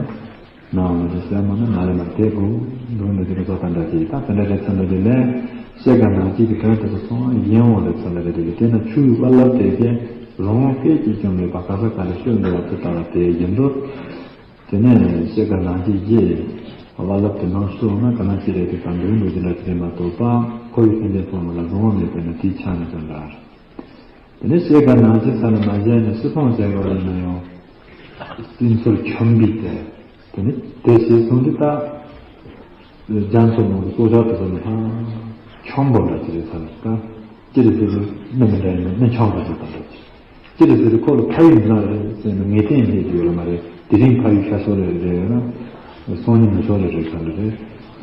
ན་མི་རེད་ཟེར་མ་ན་ན་རེད་མ་དེ་དགུ་འདུག་འདུག་དེ་གི་བཟོ་ལྟ་འདྲ་དེ་ད་དེ་འདྲ་རེད་ཚ་འདྲ་དེ་ལས་ཤེས་དཀའ་ན་གཅིག་གི་དོན་དེ་ཚོ་སོང་ཡིན་འོང་རེད་ཚ་འདྲ་དེ་དེ་ན་ཆུ་ཡི་རྦ་རླབས་དེ་གས་རང་དབང་སྐད་ཅིག་ཀྱང་མེད་པ་ག་ས་ག་ལ་ཤོད་འདུག་བ་དེ་ལྟ་བ་དེ་ཡིན་འདུག་དེ་ནས་ཤེས་དཀའ་ན་གཅིག་གིས་རྦ་རླབས་དེ་ནང་ཤོར་ན་ག་ན་ཅི་རེད་དེ་དང་འདུག་འདུག་དེ་འདྲ་དེ་མ་གཏོགས་པ་ཁོ་བོའི་སེམས་ཅན་ཚང་མ་ལ་རང་དབང་མེད་པས་ན་དེའི་ཆ་ནས་ཀྱང་འདྲ། དེ་ནས་ཤེས་དཀའ་ན་གཅིག་ས་ལ་མ་བཞག་ནས་སུ་མཐོང་བྱས་པ་ཡིན་ན་ཡང་། སྲིད་མཚོར་འཁྱམས་པའི་དེ། དེ་ནི་དེ་ཞེས་གསུངས་ཏེ་ད། རྒྱ་མཚོ་ནང་གི་སྲོག་ཆགས་དེ་ཚོ་ནི་ཧ། འཁྱམས་པོ་འདྲ་ཅི་རེད་ས་ལ་ད། ཅི་རེད་ཟེར་དུས་མི་མི་འདྲ་ཡིན་ན་མི་འཁྱམས་པོ་ཞིག་དང་འདྲ་ཅི། ཅི་རེད་ཟེར་དུས་ཁོ་ལ་ཕ་ཡུལ་མི་ལ་རེད་ཟེར་ནས་ངེས་གཏན་སླེབས་ཀྱི་ཡོད་ལ་མ་རེད། དེ་རིང་ཕ་ཡུལ་ཤར་ཕྱོགས་ལ་རེད་ཡོད་ན། སང་ཉིན་ནུབ་ཕྱོགས་ལ་རེད་ས་ལ་རེད།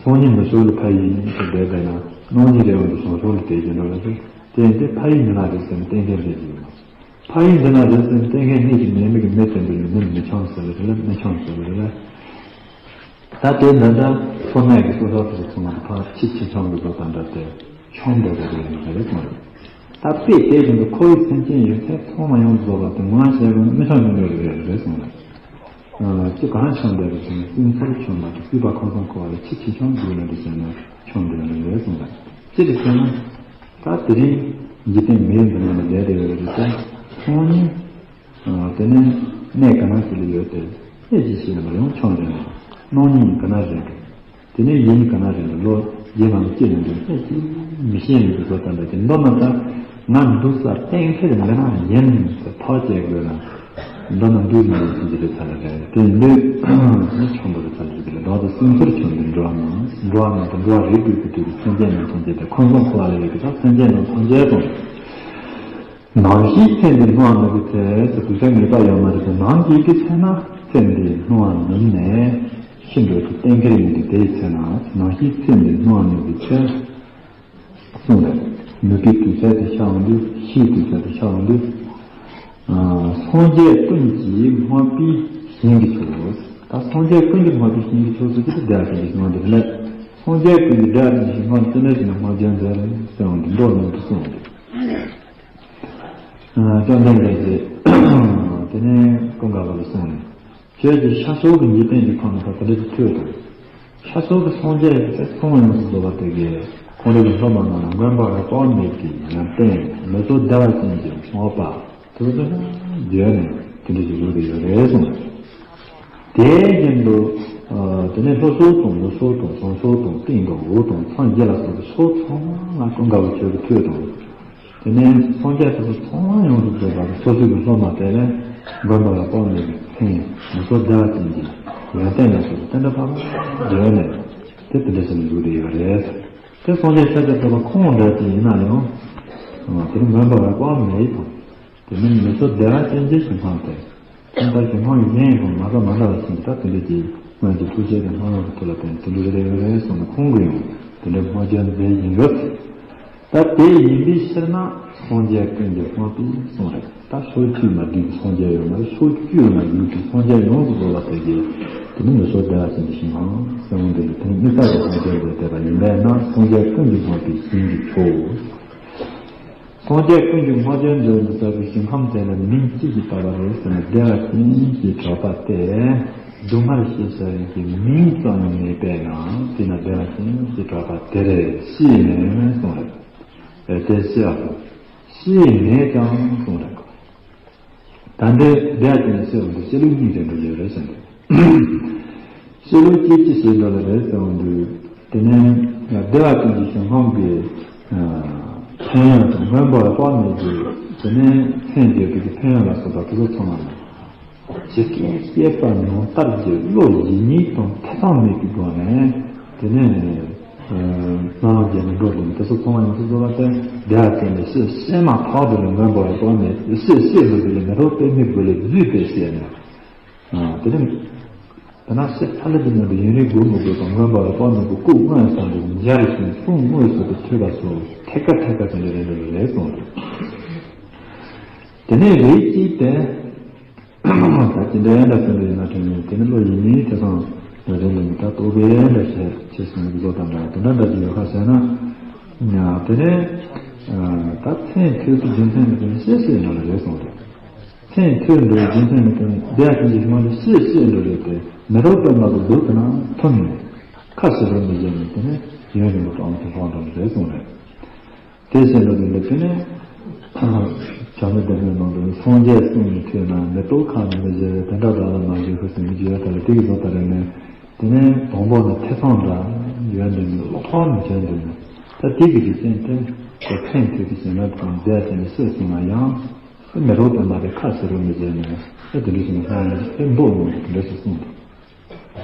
སང་ཉིན་ནུབ་ཕྱོགས་ལ་ཕ་ཡུལ་ཡིན་ཟེར་བསྡད་པས་ན་གནངས་ཉིན་རེད་འོང་དུ་བྱང་ཕྱོགས་ལ་བསྡད་ཀྱི་འགྲོ་ལ་རེད། དེ་ཡིན་ཏེ་ཕ་ཡུལ་མི་ལ་རེད་ཟེར་ནས་གཏན་འཁེལ་སླེབས་ཀྱི་ཡོད་མ་རེད། ཕ་ཡུལ་འདི་ན་རེད་ཟེར་ནས་གཏན་འཁེལ་གནས་ཀྱི་མེད་མི་གི་མི་དེ་འདྲ་ཡོད་མིན་མི་འཁྱམས་ཟེར་བ་རེད་ལ་མི་འཁྱམས་ཟེར་བ་རེད་ལ། ད་དེ་འདྲ་འདྲ་ཚོ་གནས་ཀྱི་སྲོག་ཆགས་དེ་ཚོ་ཚང་མ་ཕར་ཁྱི་ཁྱི་འཁྱམས་ཀྱི་བཟོ་དང་འདྲ་སྟེ་འཁྱམས་འགྲོ་གི་རེད་ལ་རེད་གསུངས་རེད། ད་དཔེ་དེ་བཞིན་དུ་ཁོ་བོའི་སེམས་ཅན་ཡོད་ཚད་ཚང་མ་ཡོངས་སུ་རྫོགས་པ་དེ་ངོ་ལ་བྱས་པ་ནི་མི་འཁྱམས་མི་འགྲོ་གི་རེད་རེད་གསུངས་རེད། ཅི་གང་འཁྱམས་འདྲ་རེད་ཟེར་ན་སྲིད་མཚོར་འཁྱམས་པ་དང་སྲིད་པ་ཁམས་གསུམ་འཁོར་བ་ལ་ཁྱི་ཁྱི་འཁྱམས་འགྲོ་ལ་འདྲ་ཟེར་ན་འཁྱམས་འགྲོ་ལ་རེད་གསུངས་རེད། ཅི་རེད་ཟེར་ན། ད་དེ་རིང་འཇིག་རྟེན་མིའི་འདི་ནང་ལ་བསྡད་དེ་ཡོད་རེད་དེ། སང་ཉིན། དེ་ནས་གནས་ག་ན་ཞིག་ལ་ཡོད་དེ། གནས་ཅི་ཞིག་ལ་མ་ཡོང་ཆོག་རེད། གནངས་ཉིན་ག་ན་རེད། དེ་ནས་ཡིན་ག་ན་རེད་ལོ་རྗེས་མ་ལ་སྐྱེ་ཡོང་དུས་གནས་ཅི་མི་ཤེས་ནས་བཟོ་ལྟ་འདྲ་དེ་མདོར་ན་ད་ང་འདུག་ས་གཏན་འཁེལ་མི་རང་ཡིན་ཟེར་ཐག་བཅད་དགོས་ན། མདོར་ན་འདུག་ཡིན་ཟེར་གྱི་རེད་ཚ་ལ་རེད་དེ་ཡིན་དུས་ཆོག་འདུག་རེད་ཚ་ལ་རེད་ལ་བདག་ཏུ་སེམས་ཚོར་ཆོག་འདུག་འགྲོ་བ་མང་འགྲོ་བ་མང་དུ་འགྲོ་བ་རེད་དགོས་ཀྱི་དུས་སུ་སེམས་ཅན་ནང་སེམས་ཅན་དེ་ཁོང་ཚོ་འཁོར་བ་ལ་ཡོད་ཀྱི་ད་སེམས་ཅན་ནང་སངས་རྒྱས་དང་། ནམ་ཞིག་ཚེ་འདི་སྣང་བ་ནུབ་ཀྱི་ཚེ་ཟེར་དུས་ཚོད་ངེས་པ་ཡོད་མ་རེད་དེ་ནམ་ཞིག་གི་ཚེ་ན་ཚེ་འདི་སྣང་བ་ནུབ་ནས་ཤི་འགྲོ་རྒྱུ་གཏན་འཁེལ་ཡིན་དུས་དེའི་ཚེ་ན་ནམ་ཞིག་ཚེ་འདི་སྣང་བ་ནུབ་ཀྱི་ཚེ། གསུངས་རེད། ནུབ་པའི་དུས་ཚོད་དེ་ཤར་འོང་དུས་ཤིའི་དུས་ཚོད་དེ་ཤར་འོང་དུས། སངས་རྒྱས་ཀུན་གྱིས་བསྔགས་པའི་ཞིང་གི་ཕྱོགས། ད་སངས་རྒྱས་ཀུན་གྱིས་བསྔགས་པའི་ཞིང་གི་ཕྱོགས་སུ་ཅི་སྟེ་བདེ་བ་ཅན་གྱི་ཞིང་ཁམས་དེ་ལས། སངས་རྒྱས་ཀུན་གྱིས་བདེ་བ་ཅན་གྱི་ཞིང་ཁམས་ཅི་འདྲ་ཞིག་ན་བསྔགས་བརྗོད་མཛད་ཟེར་འོང་དུས་མདོ་ནང་དུ་གསུངས་ཏེ། བཅོམ་ལྡན་འདས་ཀྱིས་དེ་ནས་ཀུན་དགའ་བོ་ལ་གསུངས་ནས། ཁྱོད་ཀྱིས་ཤར་ཕྱོགས་ཀྱི་འཇིག་རྟེན་གྱི་ཁམས་ནས་ད་དེ་འདྲ་ཞིག་ཐོས་དང་། ཤར་ཕྱོགས་ཀྱི་སངས་རྒྱས་ཀྱི་ཚེ་ཚང་མ་ཡོངས་སུ་རྫོགས་པ་དེ་གས་ཁོང་རང་གི་སློབ་མ་རྣམས་ལ་མངོན་པར་རྟོགས་མེད་ཀྱི་ཡོན་ཏན་མི་ཚོགས་བདེ་བ་ཅན་གྱི་བསྔགས་པ་དེ་ཚོ་བརྗོད་ནས་དེ་འདྲ་ཞིག་བཟོས་ཏེ་ཡོད་རེད་གསུངས། དེ་བཞིན་དུ་དེ་ནས་ལྷོ་ཕྱོགས་དང་ནུབ་ཕྱོགས་དང་བྱང་ཕྱོགས་དང་སྟེང་དང་འོག་དང་མཚམས་བརྒྱད་ལ་སོགས་པའི་ཕྱོགས་ཚང་མ་ལ་ཀུན་དགའ་བོ་ཁྱོད་ཀྱིས་ཐོས་དང་། དེ་ནས་སངས་རྒྱས་དེ་ཚོ་ཚང་མ་ཡོངས་སུ་རྫོགས་པ་དེ་སོ་སོའི་གི་སློབ་མ་དེ་ལས་མགོན་པོ་ལ་དཔག་མེད་ཀྱི་མཚན་མི་ཚོགས་བདེ་བ་ཅན་གྱི་ཡོན་ཏན་ལ་སོགས་པ་དེ་འདྲ་བབ་བརྗོད་ནས་དེ་དེ་འདྲ་ཞིག་ལ་འཇུག་བསྡད་ཡོད་རེད། དེ་སངས་རྒྱས་ཤཱཀྱ་ཐུབ་པ་ཁོང་འདྲ་ཅིག་ཡིན་ན་ཡང་དེ་ནི་མགོན་པོ་ལ་དཔག་མེད་དང་དེ་ནི་མི་ཚོགས་བདེ་བ་ཅན་གྱི་ཞིང་ཁམས་དེ། ད་ལྟ་གཞན་ཕན་གཞན་ཡང་མ་འདྲ་མ་འདྲ་བ་ཞིག་ད་དེ་འདྲ་གྱི་སྔོན་གྱི་ཐུགས་རྗེ་དང་སྔོན་ལ་ཐུགས་ལ་བརྟེན་དེ་འདྲ་རེ་རེ་རེ་རེ་སོང་ནས་ཁོང་གིས་ཡང་དེ་འདྲའི་བསྔགས་བརྗོད་མཛད་བཞིན་ཡོད། ད་དེ་ཡིན་པའི་ཕྱིར་ན་སངས་རྒྱས་ཀུན་གྱིས་བསྔགས་པའི་གསུང་རེད། ད་ཕྱོགས་བཅུ་མ་བསྡུས་ཀྱི་སངས་རྒྱས་ཡོད་མ་རེད། ཕྱོགས་བཅུ་ན་ཡོད་ཀྱི་སངས་རྒྱས་ཡོངས་སུ་རྫོགས་པ་དེ་གིས་དེ་ནི་མི་ཚོགས་བདེ་བ་ཅན་གྱི་ཞིང་ཁམས་གསུངས་འདི་ལ་དེ་ནི་དམིགས་བསལ་གྱི་སངས་རྒྱས་ལས་འདས་པ་ཡིན་པས་ན་སངས་རྒྱས་ཀུན་གྱིས་བསྔགས་པའི་ཞིང་གི་མཆོག་སངས་རྒྱས་ཀུན་གྱིས་བསྔགས་བརྗོད་མཛད་པའི་ཞིང་ཁམས་དེ་ལ་མིང་ཅི་ཞིག་བཏགས་པ་རེད་ཟེར་ན་བདེ་བ་ཅན་ཞེས་གྲགས་པ་སྟེ། སྡུག་བསྔལ་ཞེས་བྱ་བའི་མིང་ཙམ་ཡང་མེད་པས་ན་དེས་ན་བདེ་བ་ཅན་ཞེས་གྲགས་པ་དེ་རེད་ཤེས་ནས་གསུངས་རེད། དེ་ཤེས་པ་དང་ཤེས་མེད་ཀྱང་གསུངས་རེད། ད་འདི་བདེ་བ་ཅན་ཞེས་པ་འདི་ཤེས་ལུགས་གཉིས་ལྡན་དུ་ཡོད་རེད་ཟེར་འདུག་ཤེས་ལུགས་སྐྱེ་ཅི་ཞེས་འགྲོ་ལ་རེད་ཟེར་བ་འདུག་དེ་ནས་བདེ་བ་ཅན་གྱི་ཞིང་ཁམས་ཀྱི་ཕན་ཡོན་དང་མངོན་པར་དཔག་མེད་ཀྱི་དེ་ནས་མཚན་བརྗོད་པའི་ཕན་ཡོན་ལ་སོགས་པ་དེ་ཚོ་ཚང་མ་ལ་ཇི་སྐད་བཤད་པ་ནང་ལྟར་གྱི་བློ་ཡིད་གཉིས་དང་ཐེ་ཚོམ་མེད་པའི་སྒོ་ནས་དེ་ནས་སྨོན་ལམ་རྒྱག་ནས་འགྲོ་དགོས་ནས་དེ་ཚོ་ཚང་མ་ཡོངས་སུ་རྫོགས་པ་དེ་བདེ་བ་ཅན་ལ་ཤེས་ཤེས་མ་ཐག་ཏུ་ལ་མངོན་པར་དཔག་མེད་ཤེས་ཤེས་ལུགས་དེ་ལ་མི་རྟོག་པའི་མིག་དགུ་ལས་བརྫུས་ཏེ་བཤད་ནས། དེ་རིང་། དེ་ན་ཤེས་ཐ་ལ་གྱི་ནང་དུ་ཡུན་རིང་སྒུག་མི་དགོས་པར་མངོན་པར་དཔག་མེད་པའི་སྐུ་མངོན་སུམ་དུ་འཇའ་རིས་བཞིན་གསུང་དངོས་སུ་དུ་ཐོས་པ་སོགས་ཐད་ཀ་ཐད་ཀ་དེ་འདྲ་རེ་འདྲ་རེ་རེ་གསུངས་ཏེ། དེ་ནས་རིགས་གཅིག་དེ། ད་ཅི་འདྲ་ཡང་འདྲ་ཟེར་འདྲ་ཡིན་ན་དྲན་ཡོད། དེ་ནི་བློ་ཡིན་མིན་དེ་སང་འདྲ་དྲན་འདྲ་ཡིན། ད་རྟོག་པའི་འདྲ་བྱས་ཆེ་སོང་གི་བཟོ་དང་འདྲ་དེ་འདྲ་འདྲ་ཅིག་ཡོད་ཁ་ཟེར་ན། དེ་ནས་ད་མཚན་ཐོས་པའི་རྒྱུ་མཚན་ནི་དེ་ནི་ཤེས་ཤེས་ནང་ལ་རེད་གསུངས་ཏེ། མཚན་ཐོས་འགྲོ་བའི་རྒྱུ་མཚན་ནི་དེ་ནི་བདེ་བ་ཅན་གྱི་ཞིང་ཁམས་ལ་ཤེས་ཤེས་འགྲོ་རེད་དེ། མི་རྟོག་པའི་ངང་དུ་སྡུག་ཏུ་ན་འཐོམས་ནས་ཁ་ཕྱི་རོལ་མི་བྱེད་ནས་དེ་ནི་ཡུན་རིང་པོ་དྲང་དུ་ལྷོང་འགྲོ་རེད་གསུངས་རེད། དེ་བཞིན་དུ་འདི་འདི་དེ་ནས་བྱམས་པའི་སྡེ་སྣོད་ནང་དུ་སངས་རྒྱས་གསུང་ནས་ཐོས་ན་མི་རྟོག་ཁ་ནས་མི་བཞེས་དེ་འདྲ་དག་ལ་མ་བཞེས་ཁུ་སིམ་མི་བྱེད་ཡོད་ལྟ་ལ་དེ་གི་བཟོ་ལྟ་རེ་ནས་དེ་ནས་དང་པོ་ནི་ཐེ་ཚོམ་འདྲ་ཡོད་འདི་ནི་ལོག་ཐོག་ནས་བྱས་འདི་ནི་ད་དེ་གི་རིགས་ཅན་དེ་ཁོ་ཕན་ཐོགས་ཀྱི་བྱེད་ན་དང་བསྡད་དེ་ནི་སོས་སོང་ན་ཡང་མི་རྟོག་པའི་མ་རེད་ཁ་ཕྱི་རོལ་མི་བྱེད་ནས་དེ་འདྲ་ཞིག་ན་ཧ་ཡང་དེ་མདོ་ནང་དུ་འདྲ་ཞིག་གསུངས་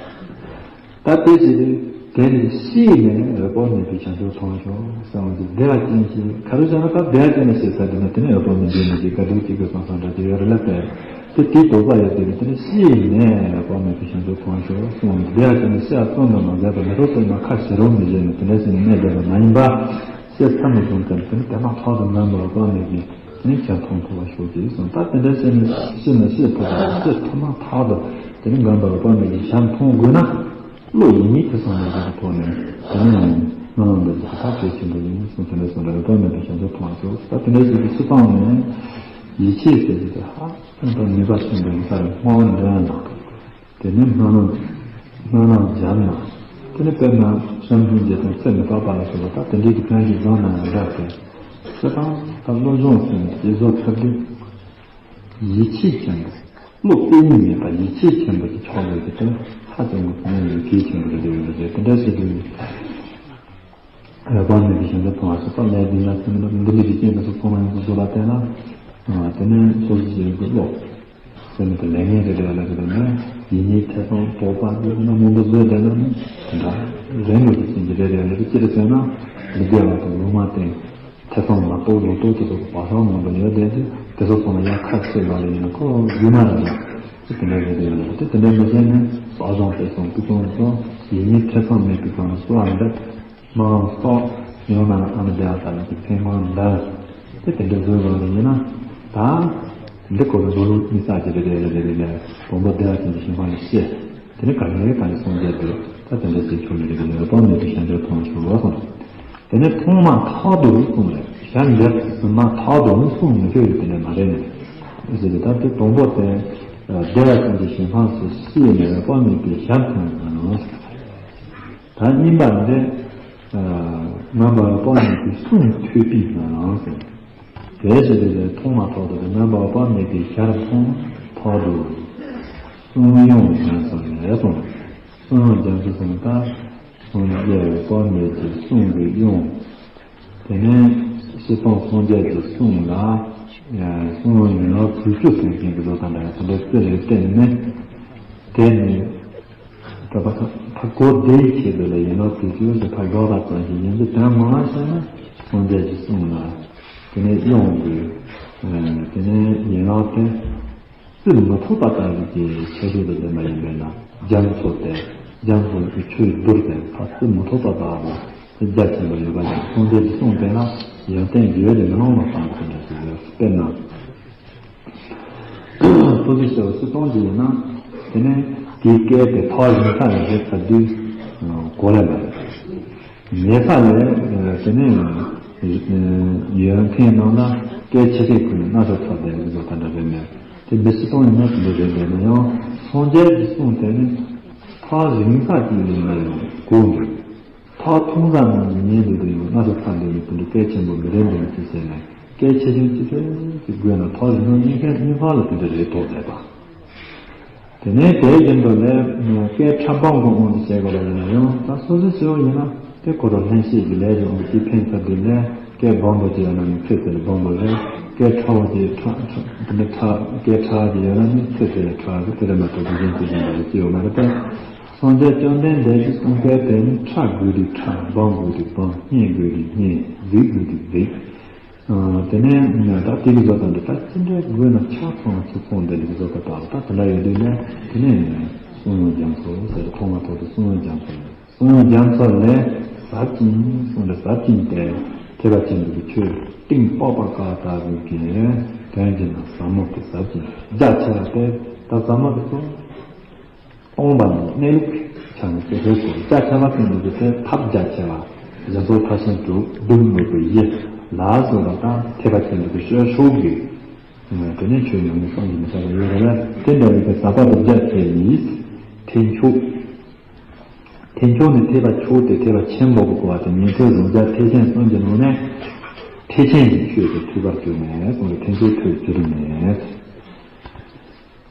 འདུག་ད་དེ་ཞིག་དེ་ནི་ཤེས་ནས་འོད་དཔག་མེད་པའི་བྱང་ཆུབ་མཐོང་ཤོག་གསང་བ་གི་བདེ་བ་ཅན་ཞིག་ག་རེ་བྱས་ན་ད་བདེ་བ་ཅན་ནས་ཤེས་ས་དེ་ནི་དེ་ནི་འོད་དཔག་མེད་པའི་མི་ཞིག་ག་དུས་གཅིག་གི་གསང་གསང་འདྲ་དེ་ཡོད་རེད་ལབ་པས། དེ་དེའི་དོགས་པ་ཡོད་དེ་ནི་དེ་ནི་ཤེས་ནས་འོད་དཔག་མེད་པའི་བྱང་ཆུབ་མཐོང་ཤོག་གསང་བ་གི་བདེ་བ་ཅན་ནི་ཤེས་ཙམ་དུ་མ་མཛད་པར་མི་རྟོག་པའི་མ་ཁ་ཕྱི་རོལ་མི་བྱེད་ནས་དེ་འདྲ་ཞིག་གནས་བསྡད་པ་མ་ཡིན་པ། ཤེས་ཚད་མ་བྱུང་ཙམ་དེ་ནི་དེ་མ་ཐག་ཏུ་ངན་པ་འོད་དཔག་མེད་ཀྱི་དེ་ནི་ཁྱེད་མཐོང་ཐུབ་པ་ཤོག་ཅེས་གསུངས། ད་དེ་འདྲ་བྱས་ནས་ཤེས་ནས་ཤེས་ཐུབ་པ་ཤེས་ཐུབ་མ་ཐག་ཏུ་དེ་ནི་ངན་པ་འོད་དཔག་མེད་ཀྱི་ཞལ་མཐོང་དགོས་ན་བློ་ཡིན་མིན་དེ་ཚང་མ་ལ་ཐོག་ནས་དེ་ནི་སྨོན་ལམ་འདི་ལ་ཐག་གཅོད་ཆེན་པོ་ཡིན་གསུངས། དེ་འདྲ་གསུངས་རེད། འོད་དཔག་མེད་ཀྱི་ཞལ་མཐོང་ཐུབ་པ་ཤོག་ད་དེ་འདྲ་ཞིག་གི་སྤྱི་བཏང་ནས་ཡིད་ཆེས་ཟེར་གྱི་དེ་ཧ་ཅང་ནུས་པ་ཆེན་པོ་ཡིན་ས་རེད། སྔོན་འདྲ་ཡང་དང་། དེ་ནས་སྨོན་ལམ། སྨོན་ལམ་སྦྱར་ན། དེ་ནས་དཔེར་ན་བསམ་གཏན་རྒྱལ་དང་ཚེ་མི་རྟག་པ་ལ་སོགས་པ་ད་དེ་འདྲའི་གི་དོན་ཞིག་བཟང་ན་ཡང་འདྲ་སྟེ། སྤྱིར་བཏང་ད་བློ་སྦྱོང་ཟེར་ནས་དེ་བཟོ་ཐུབ་དུས། ཡིད་ཆེས་ཆེན་པོ། བློ་གཏད་ཡིན་མེད་པ་ཡིད་ཆེས་ཆེན་པོ་གི་ཕྱོགས་ལས་ཀྱི་དོན་ཧ་ཅང་གི་གོང་ཡོད་གལ་ཆེན་པོ་རེད་ཡོད་རེད། དེ་འདྲ་ཞིག་ཏུ། རེ་བ་མེད་པའི་ཞིང་དུ་མཐོང་བ་སོགས་པ་ལས་འདི་ལ་བརྩོན་འགྲུས་འདི་ལས་ཀྱི་རྐྱེན་པས་སོགས་ཚང་མ་ཡོངས་སུ་རྫོགས་པ་བསྟན་ན། དེ་ནས་སོ་སོ་ཞིག་གི་བློ་ཟེར་ནས་ལས་ངན་རེ་རེ་ལ་རེ་ན་ཡིད་གཉིས་ཐེ་ཚོམ་དོགས་པ་འདི་ན་མང་པོ་བཟོས་བསྡད་ན་ནི་དེ་འདྲ་རེ་ངོ་ཞིག་ཟིན་གྱི་རེ་རེ་རེ་ཅི་རེ་ཟེར་ན་མི་བདེ་བ་དང་ལུང་མ་བསྟན་ཐེ་ཚོམ་མ་གཏོགས་ལོག་རྟོག་དེ་ཚོ་བག་ཆགས་མང་པོ་ཡོད་བསྡད་ཅིང་དེ་ཚོ་ཚང་མ་ཡང་ཁ་ཕྱེ་བ་ལས་ཡིན་ན་ཁོ་རྒྱུ་མ་རེད། དེ་འདྲ་རེ་རེ་ཡོད་རེད། དེ་འདྲ་མི་བྱེད་ན་བག་ཆགས་ཐེ་ཚོམ་ཀུན་སློང་སོགས་ཡིད་གཉིས་ཐེ་ཚོམ་མེད་པའི་སྒང་ལ་གསོལ་བ་འདེབས། སྨོན་ལམ་སོགས་ཡང་ན་ཨ་ནི་དེ་ཨ་ཙ་ལ་གི་ཕན་ཁང་འདྲ། དེ་དེ་འདྲ་བཟོས་པ་ཡིན་ན་ད་འདི་སྐོར་ལ་འགྲོ་ལུགས་མི་ས་ཅི་རེ་རེ་རེ་རེ་རེ་ལས་དང་པོ་བདེ་བ་ཅན་གྱི་ཞིང་ཁམས་ལ་སྐྱེ། དེ་ནི་ག་ནས་ག་ནས་སངས་རྒྱས་འདུག་ད་དེ་འདྲ་ཅིག་ཆོག་ནི་རེ་རེ་ལས་དང་མེད་པའི་ཞལ་མཇལ་མཐོང་ཞུ་བ་དང་། དེ་ནས་མཐོང་མ་ཐག་ཏུ་གསུངས་རེད། ཞལ་མཇལ་ཟིན་མ་ཐག་ཏུ་གསུངས་མི་ཆོག་ཡོད་དེ་འདྲ་མ་རེད་ནས། ཟེར་ཏེ་ད་དེ་དང་པོ་དེ་བདེ་བ་ཅན་གྱི་ཞིང་ཁམས་སུ་སྐྱེས་ནས་དཔག་མེད་པའི་ཞལ་མཐོང་ཡོད་ན། ད་གཉིས་པ་འདི། རྣམ་པར་དཔག་མེད་ཀྱི་གསུང་ཐོས་པའི་ངང་ཟེར། དེ་ཟེར་དེ་ལས་མཐོང་མ་ཐག་ཏུ་རྣམ་པར་དཔག་མེད་ཀྱི་ཞལ་མཐོང་ཐག་ཏུ། གསུང་དབྱངས་སྦྱང་ཚུལ་ལས་གསུངས། གསུང་དབྱངས་སྦྱང་ཚུལ་གསུངས་ད། སངས་རྒྱས་དཔག་མེད་ཀྱི་གསུང་གི་དབྱངས། དེ་ནས་སྤྱིར་བཏང་སངས་རྒྱས་ཀྱི་གསུང་ལ། གསུང་ཡན་ལག་དྲུག་ཅུ་གསུང་མཁན་གྱི་བཟོ་ལྟ་འདྲ་དེ་འདྲ་རྩི་རེ་བསྟན་ནས། དེ་ནི། ད་ཕ་ཕ་གོ་བདེའི་ཆེད་དུ་ལ་ཡིན་ནོ་དུས་ཚོད་ཀྱི་ཕ་གོ་བ་ཙམ་ཞིག་ཡིན་གྱི་དོན་ངོ་མ་བཤད་ན་སངས་རྒྱས་ཀྱི་གསུང་ལ་དེ་ནས་དབྱངས་དགོས། དེ་ནས་ཡན་ལག་དེ་རྩི་མི་ཐུབ་པ་ལྟ་བུ་གི་ཆ་ཤས་དུ་ལྡན་པ་ཡིན་པས་ན་རྒྱ་མཚོ་དེ་རྒྱ་མཚོ་གི་ཆུའི་རྡུལ་དེ་ཕ་རྩི་མི་ཐུབ་པ་ལྟ་བུ་རྒྱ་ཆེན་པོ་ཡོད་པ་ཡང་སངས་རྒྱས་ཀྱི་གསུང་དེ་ལ་ཡོན་ཏན་ཡོད་དེ་མི་སྣང་བ་དང་དེ་འདྲ་ཞིག་ཡོད། དཔེར་ན། སོ་སོའི་ཞལ་སྲིད་གཏོང་གི་ཡིན་ན། དེ་ནས་དེའི་སྐད་དེ་ཐག་རིང་ས་ནས་སླེབས་ཚར་དུས་གོ་ལ་མ་རེད། ཉེ་ས་ལས་དེ་ནས་ཡོད་མཁན་ནང་ན་སྐད་ཆེ་ཆེ་ཁུལ་ནས་སྣ་ཚོགས་ཚ་བསྡད་ཡོད་པ་འདྲ་རེད་མེད། དེ་མི་སྲིད་གཏོང་ཡིན་ན་དེ་འདྲ་རེད་འདོད་ན་ཡང་སངས་རྒྱས་ཀྱི་གསུང་དེ་ནི་ཐག་རིང་ས་ཅིག་ཡིན་ན་ཡང་གོ་འདུག་ཐག་ཐུང་ས་ནས་ཉན་འདོད་དུ་ཡོང་སྣ་ཚོགས་ཚ་འདོད་ཡོད་དེ་འདྲ་སྐད་ཆེན་པོ་མི་རན་འདོད་ཅི་ཟེར་ནས་སྐད་ཆེ་ཆུང་ཅི་ཐོན་ཅི་དགོས་ན་ཐག་རིང་ནོ་གཉིས་ཀའི་གཉིས་ཕར་ལ་དེ་འདྲ་རེད་དོགས་མེད་པ། དེ་ནས་དེ་བཞིན་དུ་ལས་སྐད་ཕྲ་སྦོམ་གྱི་དབང་དུ་བྱས་པ་ལ་ཡིན་ན་ཡང་ད་སོ་སོའི་སྤྱི་བོ་ཡིན་ན་དེ་ཁོ་རང་ལྷན་སྐྱེས་ཀྱི་ལས་ཀྱི་དབང་དུ་ཅི་ཕན་ཐོགས་དེ་ལས་སྐད་སྦོམ་པོ་ཅི་ཡོད་ན་ནི་ཚེ་ཚེ་ལ་སྦོམ་པོ་རེད། སྐད་ཕྲ་བོ་ཅི་ཕྲ་ཕྲ་དེ་ནི་ཕྲ་སྐད་ཕྲ་ཅི་ཡོད་ན་ནི་ཚེ་ཚེ་ལ་ཕྲ་གི་དེ་རེད་མ་གཏོགས་དེ་བཞིན་དེ་བཞིན་པ་ལ་ཅི་ཡོད་མ་རེད་པས། སངས་རྒྱས་བཅོམ་ལྡན་འདས་ཀྱི་གསུང་སྐད་དེ་ནི་ཕྲ་དགོས་དུས་ཕྲ་སྦོམ་དགོས་དུས་སྦོམ་སྙན་དགོས་དུས་སྙན་གཟིགས་དགོས་དུས་གཟིགས། དེ་ནས་ད་དེ་གི་བཟོ་ལྟ་འདི་ད་ཅི་འདྲའི་དགོས་ན་ཆ་ཚང་ཆུ་ཚང་འདི་ལ་བཟོ་ལྟ་དག་ད་དེ་འདྲ་ཡོད་དུས་ནས་དེ་ནས་གསུང་དབྱངས་སྦྱང་ཚུལ་ཟེར་ཐོག་མ་ཐོག་ཏུ་གསུང་དབྱངས་སྦྱང་ཚུལ། གསུང་དབྱངས་སྦྱང་ཚུལ་ལས་ཟབ་ཅིང་གསུང་ལ་ཟབ་ཅིང་ཏེ། ཐེག་པ་ཆེན་པོའི་ཆོས་གཏིང་དཔག་པ་བཀའ་ལྟ་བུའི་གི་དོན་གྱི་ནང་ཟབ་མོ་དེ་ཟབ་ཅིང་རྒྱ་ཆེ་བ་སྟེ། ད་ཟབ་མོ་དེ་ཚོ་སྟོང་པ་ཉིད་གནས་ལུགས་ཆ་ནས་དེ་ཚོའི་སྐོར་རྒྱ་ཆེ་བ་གཏིང་དུ་དེ་ཐབས་རྒྱ་ཆེ་བ་གཞི་རྫོགས་མཐར་ཕྱིན་དྲུག་སྡུག་བསྔལ་གྱི་ཡུལ་ལ་སོགས་པ་དང་ཐེག་པ་ཆེན་པོའི་གི་ཤོ་ཤོ་གི་དེ་ནས་ཆོས་ཉམས་ལེན་གསུམ་གྱི་མི་ཚར་བ་ཡོད་རེད་ལ། དེ་འདྲ་བའི་གི་ཟབ་པ་དང་རྒྱ་ཆེ་ཡིས་ཐེག་མཆོག་ཐེག་མཆོག་ནི་ཐེག་པ་མཆོག་སྟེ་ཐེག་པ་ཆེན་པོ་གི་གོ་བ་དང་ཉན་ཐོས་རང་རྒྱལ་ཐེག་ཆེན་གསུམ་གྱི་ནང་ནས་ཐེག་ཆེན་གྱི་ཆོས་སུ་ཐུབ་པར་གྱུར་ནས་གསུངས་པའི་ཐེག་མཆོག་ཐོས་གྱུར་ནས།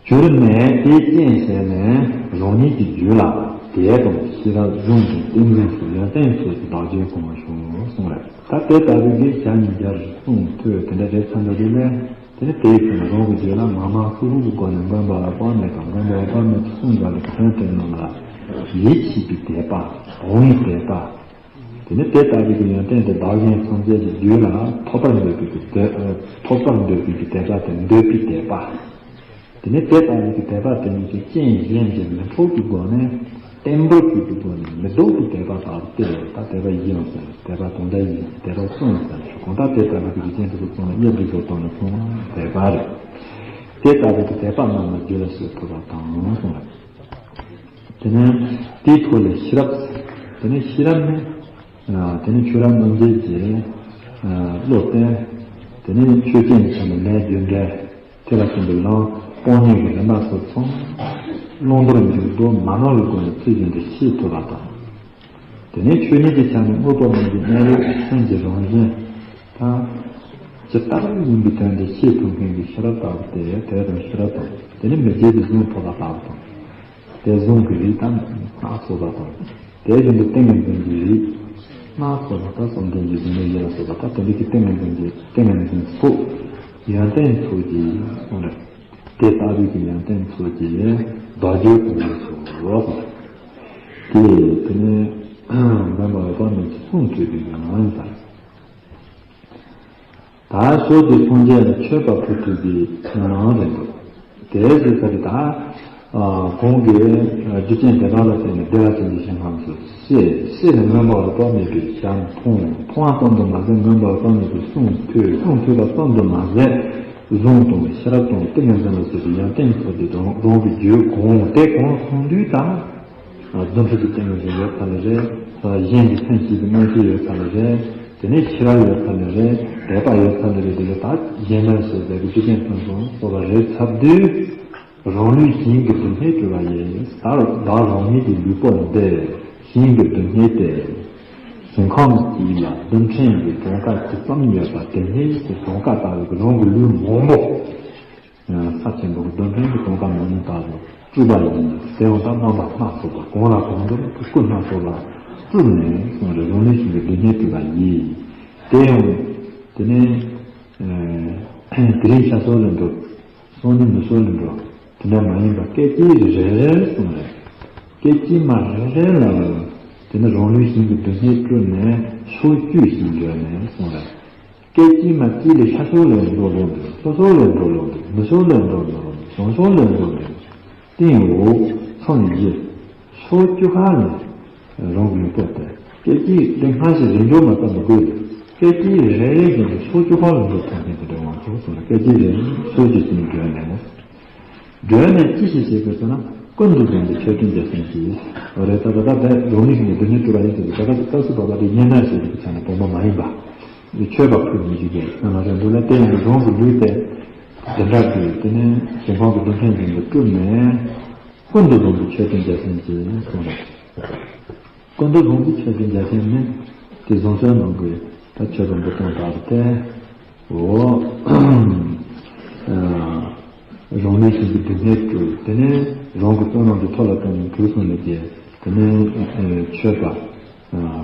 གྱུར་ནས་དེའི་རྐྱེན་བྱས་ནས་རང་ཉིད་ཀྱི་རྒྱུད་ལ་དད་དང་ཤེས་རབ་གཟུངས་དང་ཏིང་འཛིན་སོགས་ཡོན་ཏན་ཚོགས་ཀྱི་བདག་རྒྱུད་གོང་མ་ཤོག་གསུངས་རེད། ད་དེ་ལྟ་བུའི་གི་ཞལ་ཉིས་བརྒྱ་རེ་གསུངས་ཐོས་དེ་འདྲ་རེད་ཚར་འགྲོ་དུས་ནས། དེ་ནས་དེའི་ཚེ་ན་རང་གི་རྒྱུད་ལ་མ་མང་ལྷུག་ལྷུག་གི་སྒོ་ནས་མགོན་པོ་འོད་དཔག་མེད་དང་མགོན་པོ་འོད་དཔག་མེད་ཀྱི་གསུང་སྒྲ་ལ་དོན་དེ་རྣམས་ལ་ཡིད་ཆེས་པའི་དད་པ། དབང་བའི་དད་པ། དེ་ནས་དེ་ལྟ་བུའི་གི་ཡོན་ཏན་དེ་བདག་གཞན་སེམས་ཅན་གྱི་རྒྱུད་ལ་ཐོབ་པར་འདོད་པའི་གི་དད། ཐོབ་པར་འདོད་པའི་གི་དད་པ་དེ་འདོད་པའི་དད་པ། དེ་ནས་དེ་ལྟ་བུའི་གི་དད་པ་དེ་ཉིད་ཀྱི་རྐྱེན་གཞན་གྱིས་མི་འཕྲོག་པའི་སྒོ་ནས་བརྟན་པོར་གྱུར་པའི་སྒོ་ནས་མི་ལྡོག་པའི་དད་པ་དག་སྟེ། ད་དད་པ་བཞི་ཡང་ཟེར། དད་པ་དོན་དག་བཞི། དད་པ་གསུམ་ཡང་ཟེར། གང་ལྟར་དེ་ལྟ་བུའི་གི་རིགས་ཅན་དེ་ཚོ་ཚང་མ་དབྱར་གྱི་བཟོ་ལྟ་ནས་ཚང་མ་དད་པ་རེད། དེ་ལྟ་བུའི་གི་དད་པ་རྣམས་ལ་རྒྱུད་ལ་སྐྱེ་ཐུབ་པ་དང་གསུངས་རེད། དེ་ནས་དེའི་ཐོག་ལས་ཤེས་རབ། དེ་ནས་ཤེས་རབ་ནི། དེ་ནས་ཆོས་རབ་རྣམ་འབྱེད་ཀྱི་བློ་བརྟན། དེ་ནས་ཆོས་ཅན་གྱི་ཆ་ནས་ལས་རྒྱུ་འབྲས། ཐེག་པ་ཆེན་པོའི་ལམ་སྤོང་ནུས་ཀྱི་རིམ་པ་སོགས་ཚང་བླང་དོར་འཇུག་ལྡོག་མ་ནོར་བའི་སྒོ་ནས་ཚུལ་བཞིན་དུ་ཤེས་ཐུབ་པ་དང་། དེ་ནས་ཆོས་ཉིད་ཀྱི་ཆ་ནས་དངོས་པོ་རྣམས་ཀྱི་གནས་ལུགས་སེམས་ཀྱི་རང་བཞིན་དང་། ཇི་ལྟར་ཡིན་པའི་དོན་དེ་ཤེས་ཐུབ་མཁན་གྱི་ཤེས་རབ་ལྟ་བུ་སྟེ། དད་དང་ཤེས་རབ་དང་། དེ་ནས་མི་བརྗེད་པའི་གཟུངས་ཐོབ་པ་ལྟ་བུ་དང་། དེ་གཟུངས་ཀྱི་རིགས་དང་སྣ་ཚོགས་པ་དང་། དེ་བཞིན་དུ་ཏིང་ངེ་འཛིན་གྱི་རིགས་སྣ་ཚོགས་པ་དང་། བསམ་གཏན་གྱི་གཟུངས་ལས་ཡིད་ལ་གསོག་པ་དང་། དེ་འདྲ་གི་ཏིང་ངེ་འཛིན་གྱི་ཏིང་ངེ་འཛིན་སོགས་ཡོན་ཏན་ཚོགས་ཀྱིས་གསུངས་རེད། དེ་ལྟ་བུའི་གི་ཡོན་ཏན་ཚོགས་ཀྱིས་བདག་རྒྱུད་གོང་མར་སོགས་ཀྱི་དེ་ནས་མགོན་པོ་འོད་དཔག་མེད་ཀྱི་གསུང་ཐོས་པའི་ཡོན་ཏན་དང་། ད་ཕྱོགས་ཀྱི་སངས་རྒྱས་ལ་མཆོད་པ་ཕུལ་ཐུབ་པའི་ཡོན་ཏན་རེད་འདུག་དེ་ཟེར་ས་དེ་ད་གོང་གི་རྒྱུ་རྐྱེན་དེ་དག་ལ་བརྟེན་ནས་བདེ་བ་ཅན་གྱི་ཞིང་ཁམས་སུ་སྐྱེས། སྐྱེས་ནས་མགོན་པོ་འོད་དཔག་མེད་པའི་ཞལ་མཐོང་། མཐོང་བ་ཙམ་དུ་མ་ཟད། མགོན་པོ་འོད་དཔག་མེད་པའི་གསུང་ཐོས། གསུང་ཐོས་པ་ཙམ་དུ་མ་ཟད། གཟུངས་དང་ཤེས་རབ་དང་ཏིང་ངེ་འཛིན་ལ་སོགས་པའི་ཡོན་ཏན་ཚོགས་ཏེ་རང་རང་གི་རྒྱུད་གོང་དེ་གོང་སོང་དུས་ད། སྡོམ་ཚིག་གི་ཏིང་ངེ་འཛིན་ཡོད་ཚར་ལེ་རེད། གཞན་གྱི་མཚན་ཤེས་ཀྱི་མངོན་ཤེས་ཡོད་ཚར་ལེ་རེད། དེ་ནས་ཤེས་རབ་ཡོད་ཚར་ལེ་རེད། དད་པ་ཡོད་ཚར་ལེ་རེད། དེ་ལས་ད་གཞན་ལ་སོགས་པའི་རྒྱུ་རྐྱེན་ཕུན་སུམ་ཚོགས་པ་རེད་ཚར་དུས། རང་ལུས་ཞིང་གི་སྡུག་བསྔལ་སྤྲུལ་བ་ཡིས། ད་བདག་རང་ཉིད་ཀྱི་ལུས་པོ་འདི་ཞིང་གི་སྡུག་བསྔལ་ཏེ། ཞིང་ཁམས་ཀྱི་ལ་རྡུལ་ཕྲན་གྱི་གྲངས་ཀ་ཇི་ཙམ་ཡོད་པ་དེ་སྙེད་ཀྱི་གྲངས་ཀ་ལྟ་བུའི་རང་གི་ལུས་མང་པོ། ས་ཆེན་པོ་གི་རྡུལ་ཕྲན་གྱི་གྲངས་ཀ་མང་ཉུང་ལྟ་བུ་སྤྲུལ་པ་ཡིས། དེ་ཡང་ད་རྣམ་པ་སྣ་ཚོགས་པ་གང་ལ་གང་འདུལ་སྐུ་སྣ་ཚོགས་ལ་སྤྲུལ་ནས་གསུངས་རེད། རང་ལུས་ཞིང་གི་སྡུག་བསྔལ་སྤྲུལ་པ་ཡིས། དེ་ཡང་དེ་ནས་དེ་རིང་ཤར་ཕྱོགས་ལ་འགྲོ། སང་ཉིན་ནུབ་ཕྱོགས་ལ་འགྲོ། དེ་འདྲ་མ་ཡིན་པར་སྐད་ཅིག་རེ་རེར་གསུངས་རེད། སྐད་ཅིག་མ་རེ་རེ་ལ་དེ་ནི་རང་ལུས་ཞིང་གི་སྡུག་བསྔལ་སྤྲུལ་ནས་ཕྱོགས་བཅུ་ཞིག་འགྲོ་ནས་གསུངས་རེད། སྐད་ཅིག་མ་གཅིག་ལས་ཤར་ཕྱོགས་ལ་འགྲོ་ལོང་འདུག་ལྷོ་ཕྱོགས་ལ་འགྲོ་ལོང་འདུག་ནུབ་ཕྱོགས་ལ་འགྲོ་ལོང་འདུག་བྱང་ཕྱོགས་ལ་འགྲོ་ལོང་འདུག་སྟེང་འོག་མཚམས་བཞི། ཕྱོགས་བཅུ་ཁ་ནས་རང་གི་ལུས་པོ་དེ་སྐད་ཅིག་ལས་སྔ་ཕྱི་རེ་འགྲོ་མ་ཐུབ་མི་དགོས་ལ། སྐད་ཅིག་རེ་རེ་བཞིན་དུ་ཕྱོགས་བཅུ་ཁ་ལ་འགྲོ་ཐུབ་མཁན་དེ་འདྲ་ཡོང་ཆོག་གསུངས་ལ། སྐད་ཅིག་རེ་རེ་ཕྱོགས་བཅུ་ཅན་བགྲོད་ནས། བགྲོད་ནས་ཅི་ཞིག་བྱེད་དགོས་ཟེར་ན། ཀུན་ཏུ་བཟང་པོའི་མཆོད་སྤྲིན་རྒྱལ་མཚན་གྱིས། འོ་རེད། ད་ད་ད་དེ་རང་ལུས་ཀྱི་སྡུག་བསྔལ་སྤྲུལ་པ་ཡིན་ཟེར་དུས་ད་ལྟ་སྐབས་སུ་བབ་པ་དེ་གཉན་ནག་ཞེས་པའི་ཆ་ནས་བུམ་པ་མ་ཡིན་པ། མཆོད་པ་ཕུལ་མི་ཞིག་གིས་ང་ལ་རེ་འདུག་ལ། དེ་ཡིན་དུས་རང་གི་ལུས་དེ་དེ་འདྲ་དུས་དེ་ནས་ཞིང་ཁམས་ཀྱི་རྡུལ་ཕྲན་བཞིན་དུ་སྤྲུལ་ནས། ཀུན་ཏུ་བཟང་པོའི་མཆོད་སྤྲིན་རྒྱལ་མཚན་གྱིས་གསུངས་རེད། ཀུན་ཏུ་བཟང་པོའི་མཆོད་སྤྲིན་རྒྱལ་མཚན་ནི་དེ་བཟང་སྤྱོད་ནང་གི་ད་མཆོད་པ་འབུལ་སྟངས་ལྟར་ཏེ། འོ། རང་ལུས་ཞིང་གི་སྡུག་བསྔལ་སྤྲུལ། དེ་ནས་རང་གི་བསོད་ནམས་ཀྱི་མཐོ་ལ་བཏང་ནས་དུས་གསུམ་ལས་ཀྱི་དེ་ནས་མཆོད་པ།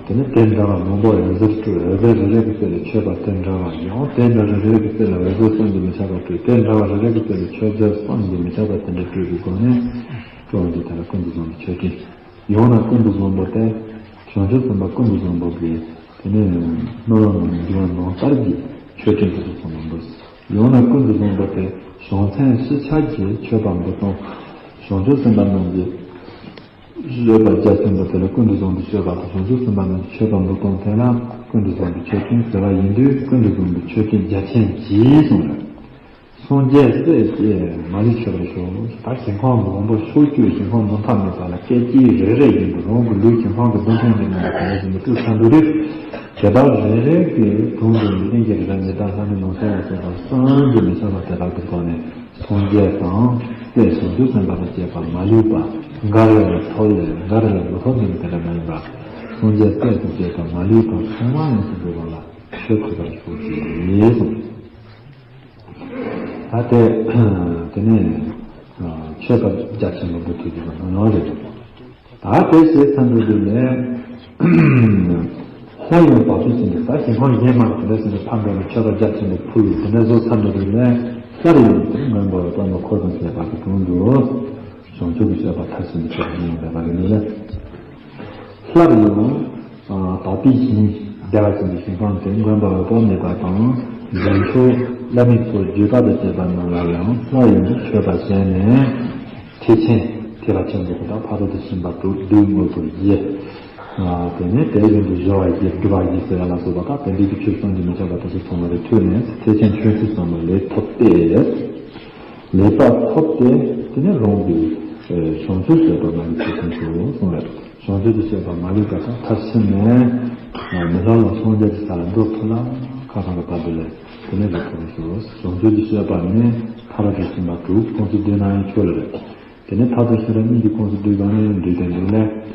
དེ་ནས་དེ་འདྲ་བ་མང་པོ་འོད་ཟེར་སྤྲུལ། འོད་ཟེར་རེ་རེ་གི་རྩེ་ལ་མཆོད་པ་དེ་འདྲ་བ། ཡང་དེ་འདྲ་རེ་རེ་གི་རྩེ་ལ་འོད་ཟེར་བསམ་གྱིས་མི་ཁྱབ་པ་སྤྲུལ། དེ་འདྲ་བ་རེ་རེ་གི་རྩེ་ལ་མཆོད་རྫས་བསམ་གྱིས་མི་ཁྱབ་པ་དེ་འདྲ་སྤྲུལ་གྱི་སྒོ་ནས་སྤྲུལ་འདི་དེ་ལ་ཀུན་ཏུ་བཟང་པོའི་མཆོད་སྤྲིན། ཡང་ན་ཀུན་ཏུ་བཟང་པོ་དེ་བྱང་ཆུབ་སེམས་དཔའ་ཀུན་ཏུ་བཟང་པོ་གི་དེ་ནས་སྨོན་ལམ་ནང་ནས་འབྱུང་བ་ནང་ལྟར་གྱི་མཆོད་སྤྲིན་དེ་ཚོ་ཚང་མ་འབུལ། ཡང་ན་ཀུན་ཏུ་བཟང་པོ་དེ་བྱང་མཚན་ཕྱི་ཁྱབ་ཀྱི་མཆོད་པ་འབུལ་སྟངས། བྱང་ཆུབ་སེམས་དཔའ་རྣམས་ཀྱི་ བཟོད་པ་རྒྱ་ཆེན་པོ་དེ་ལ་ཀུན་ཏུ་བཟང་པོའི་སྤྱོད་པ་དང་བྱང་ཆུབ་སེམས་དཔའ་རྣམས་ཀྱི་མཆོད་པ་འབུལ་སྟངས་དེ་ལ་ཀུན་ཏུ་བཟང་པོའི་མཆོད་སྤྱོད་ཟེར་བ་ཡིན་དུས་ཀུན་ཏུ་བཟང་པོའི་མཆོད་སྤྱོད་རྒྱ་ཆེན་གྱིས་གསུངས་རེད། སངས་རྒྱས་སྲས་ཀྱིས་མ་ལུས་མཆོད་པར་ཤོག་ད་ཞིང་ཁམས་མང་པོ་ཕྱོགས་བཅུའི་ཞིང་ཁམས་མ་ཐག་མེད་པ་ལ་སྐད་ཅིག་རེ་རེ་བཞིན་དུ་རང་གི་ལུས་ཞིང་ཁམས་ཀྱི་རྡུལ་ཕྲན་འདི་རྣམས་ལ་ག་རེ་བཞིན་དུ་བཀྲུ་ཚར་འདུག་དུས། དེ་དག་རེ་རེ་གི་དྲུང་དུ་ནི་ལྷན་སྐྱེས་རི་དྭགས་ཉི་ཟླ་ལྷ་མི་ནོར་སྲིན་ལ་སོགས་པ་བསམ་གྱིས་མི་ཁྱབ་པ་དེ་དག་གི་ཐོག་ནས་སངས་རྒྱས་དང་སྲས་བྱང་ཆུབ་སེམས་དཔའ་དང་བཅས་པ་མ་ལུས་པ་འགའ་རེ་ལ་ཐོབ་ཡོད་འགའ་རེ་ལ་མི་ཐོབ་མིན་དེ་འདྲ་མ་ཡིན་པར་སངས་རྒྱས་སྲས་དང་བཅས་པ་མ་ལུས་པ་ཚང་མ་ཡོངས་སུ་འགྲུབ་པ་ལ་མཆོད་ཐུབ་པར་ཤོག་ཅིག་གསུངས། ད་དེ་དེ་ནས་མཆོད་པ་རྒྱ་ཆེན་པོ་འབུལ་ཐུབ་ཀྱི་མ་ནོར་རེད། ད་དེ་བྱས་ཚར་འགྲོ་དུས་ལས། སླར་ཡང་བབས་སུ་ཕྱིན་ཏེ་ད་ཞིང་ཁམས་གཞན་མ་དེ་འདྲ་ཟེར་ནས་ཕར་འགྲོ་ནས་མཆོད་པ་རྒྱ་ཆེན་པོ་ཕུལ་དེ་འདྲ་བཟོ་ཚར་འགྲོ་དུས་ལས། སླར་ཡང་དེ་མངོན་པར་རྫོགས་པའི་འཁོར་དང་བཅས་པ་གི་དྲུང་དུ། བྱང་ཆུབ་ཀྱི་སྤྱོད་པ་མཐར་ཕྱིན་པའི་ཆེད་དུ་གནང་བ་རེད་ལ། སླར་ཡང་། དག་པའི་ཞིང་བདེ་བ་ཅན་གྱི་ཞིང་ཁམས་དེ་མངོན་པར་རྫོགས་མེད་པ་དང་འབྱོར་མཆོག་བླ་མེད་ཚོགས་བརྒྱུད་པ་དང་བཅས་པ་རྣམས་ལ་ཡང་སླར་ཡང་མཆོད་པ་བྱས་ནས། ཐེག་ཆེན་ཐེག་པ་ཆེན་པོ་དང་ཕ་རོལ་ཏུ་ཕྱིན་པ་དྲུག་བསྡུ་དངོས་པོ་བཞི། དེ་ནས་དེ་བཞིན་དུ་སྦྱོར་བ་བཞི་སྒྲུབ་པ་བཞི་ཟེར་ཡ་ལ་སོགས་པ་དག་དེ་འདྲའི་ཆོས་བསམ་གྱིས་མི་ཁྱབ་པ་དེ་ཚོ་ཚང་མ་རེ་ཐོས་ནས་ཐེག་ཆེན་ཆོས་ཚུལ་ཚང་མ་ལེགས་ཐོབ་སྟེ། ལེགས་པར་ཐོབ་སྟེ་དེ་ནས་རང་གི་བྱང་ཆུབ་སྤྱོད་པ་མ་ལུས་ཐེག་ཆེན་ཞུ་གསུངས་རེད། བྱང་ཆུབ་ཀྱི་སྤྱོད་པ་མ་ལུས་པ་དང་མཐར་ཕྱིན་ནས། མི་ལ་ལ་སངས་རྒྱས་ཀྱི་ས་ལ་འགྲོ་ཐུབ་ལ་ཁ་ཐང་གི་བར་དུ་ལས་དེ་ནས་ལེགས་ཐོབ་ཞུ། བྱང་ཆུབ་ཀྱི་སྤྱོད་པ་ནི་ཕ་རོལ་ཏུ་ཕྱིན་པ་དྲུག་ཁོངས་སུ་བསྡུས་ན་ཡང་ཆོག་ལ་རེད། དེ་ནས་མཐར་ཐུག་ཤེས་རབ་གཉིས་ཀྱི་ཁོངས་སུ་བསྡུས་པ་ནི་འདུས་ཏེ་འདུག་ལས།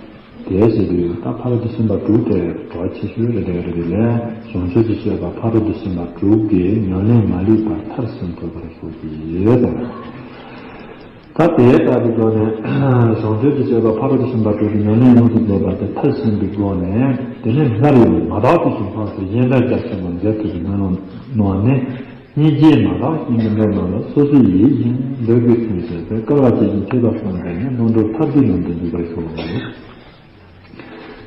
དེ་བྱེད་དུས་ད་ཕ་རོལ་ཏུ་ཕྱིན་པ་དྲུག་དེ་གྲོགས་ཆེ་ཤོས་རེ་རེ་རེ་རེ་ལས་བྱང་ཆུབ་ཀྱི་སྤྱོད་པ་ཕ་རོལ་ཏུ་ཕྱིན་པ་དྲུག་གི་ཉམས་ལེན་མ་ལུས་པ་མཐར་ཕྱིན་ཐུབ་པར་ཤོག་ཅིག་དང་། ད་དེ་ལྟ་བུའི་སྒོ་ནས་བྱང་ཆུབ་ཀྱི་སྤྱོད་པ་ཕ་རོལ་ཏུ་ཕྱིན་པ་དྲུག་གི་ཉམས་ལེན་ཡོངས་སུ་རྫོགས་པ་དེ་མཐར་ཕྱིན་པའི་སྒོ་ནས་དེ་ནས་སླར་ཡང་མ་དག་པའི་ཞིང་ཁམས་སུ་གཞན་དག་རྒྱ་ཆེན་པོ་མཛད་ཐུབ་པའི་སྨོན་ལམ་གནང་བ་ནི། སྙིང་རྗེ་མ་དག་པའི་དགེ་འདུན་རྣམས་ལ་སོ་སོའི་ཡིད་བཞིན་འདོད་དགུའི་ཚུལ་བྱས་ཏེ་བསྐལ་པ་སྤྱི་བཞིན་ཐེག་པ་གསུམ་དང་ནི་རྣམ་གྲོལ་ཐར་པའི་ལམ་དུ་འཇུག་པར་ཤོག།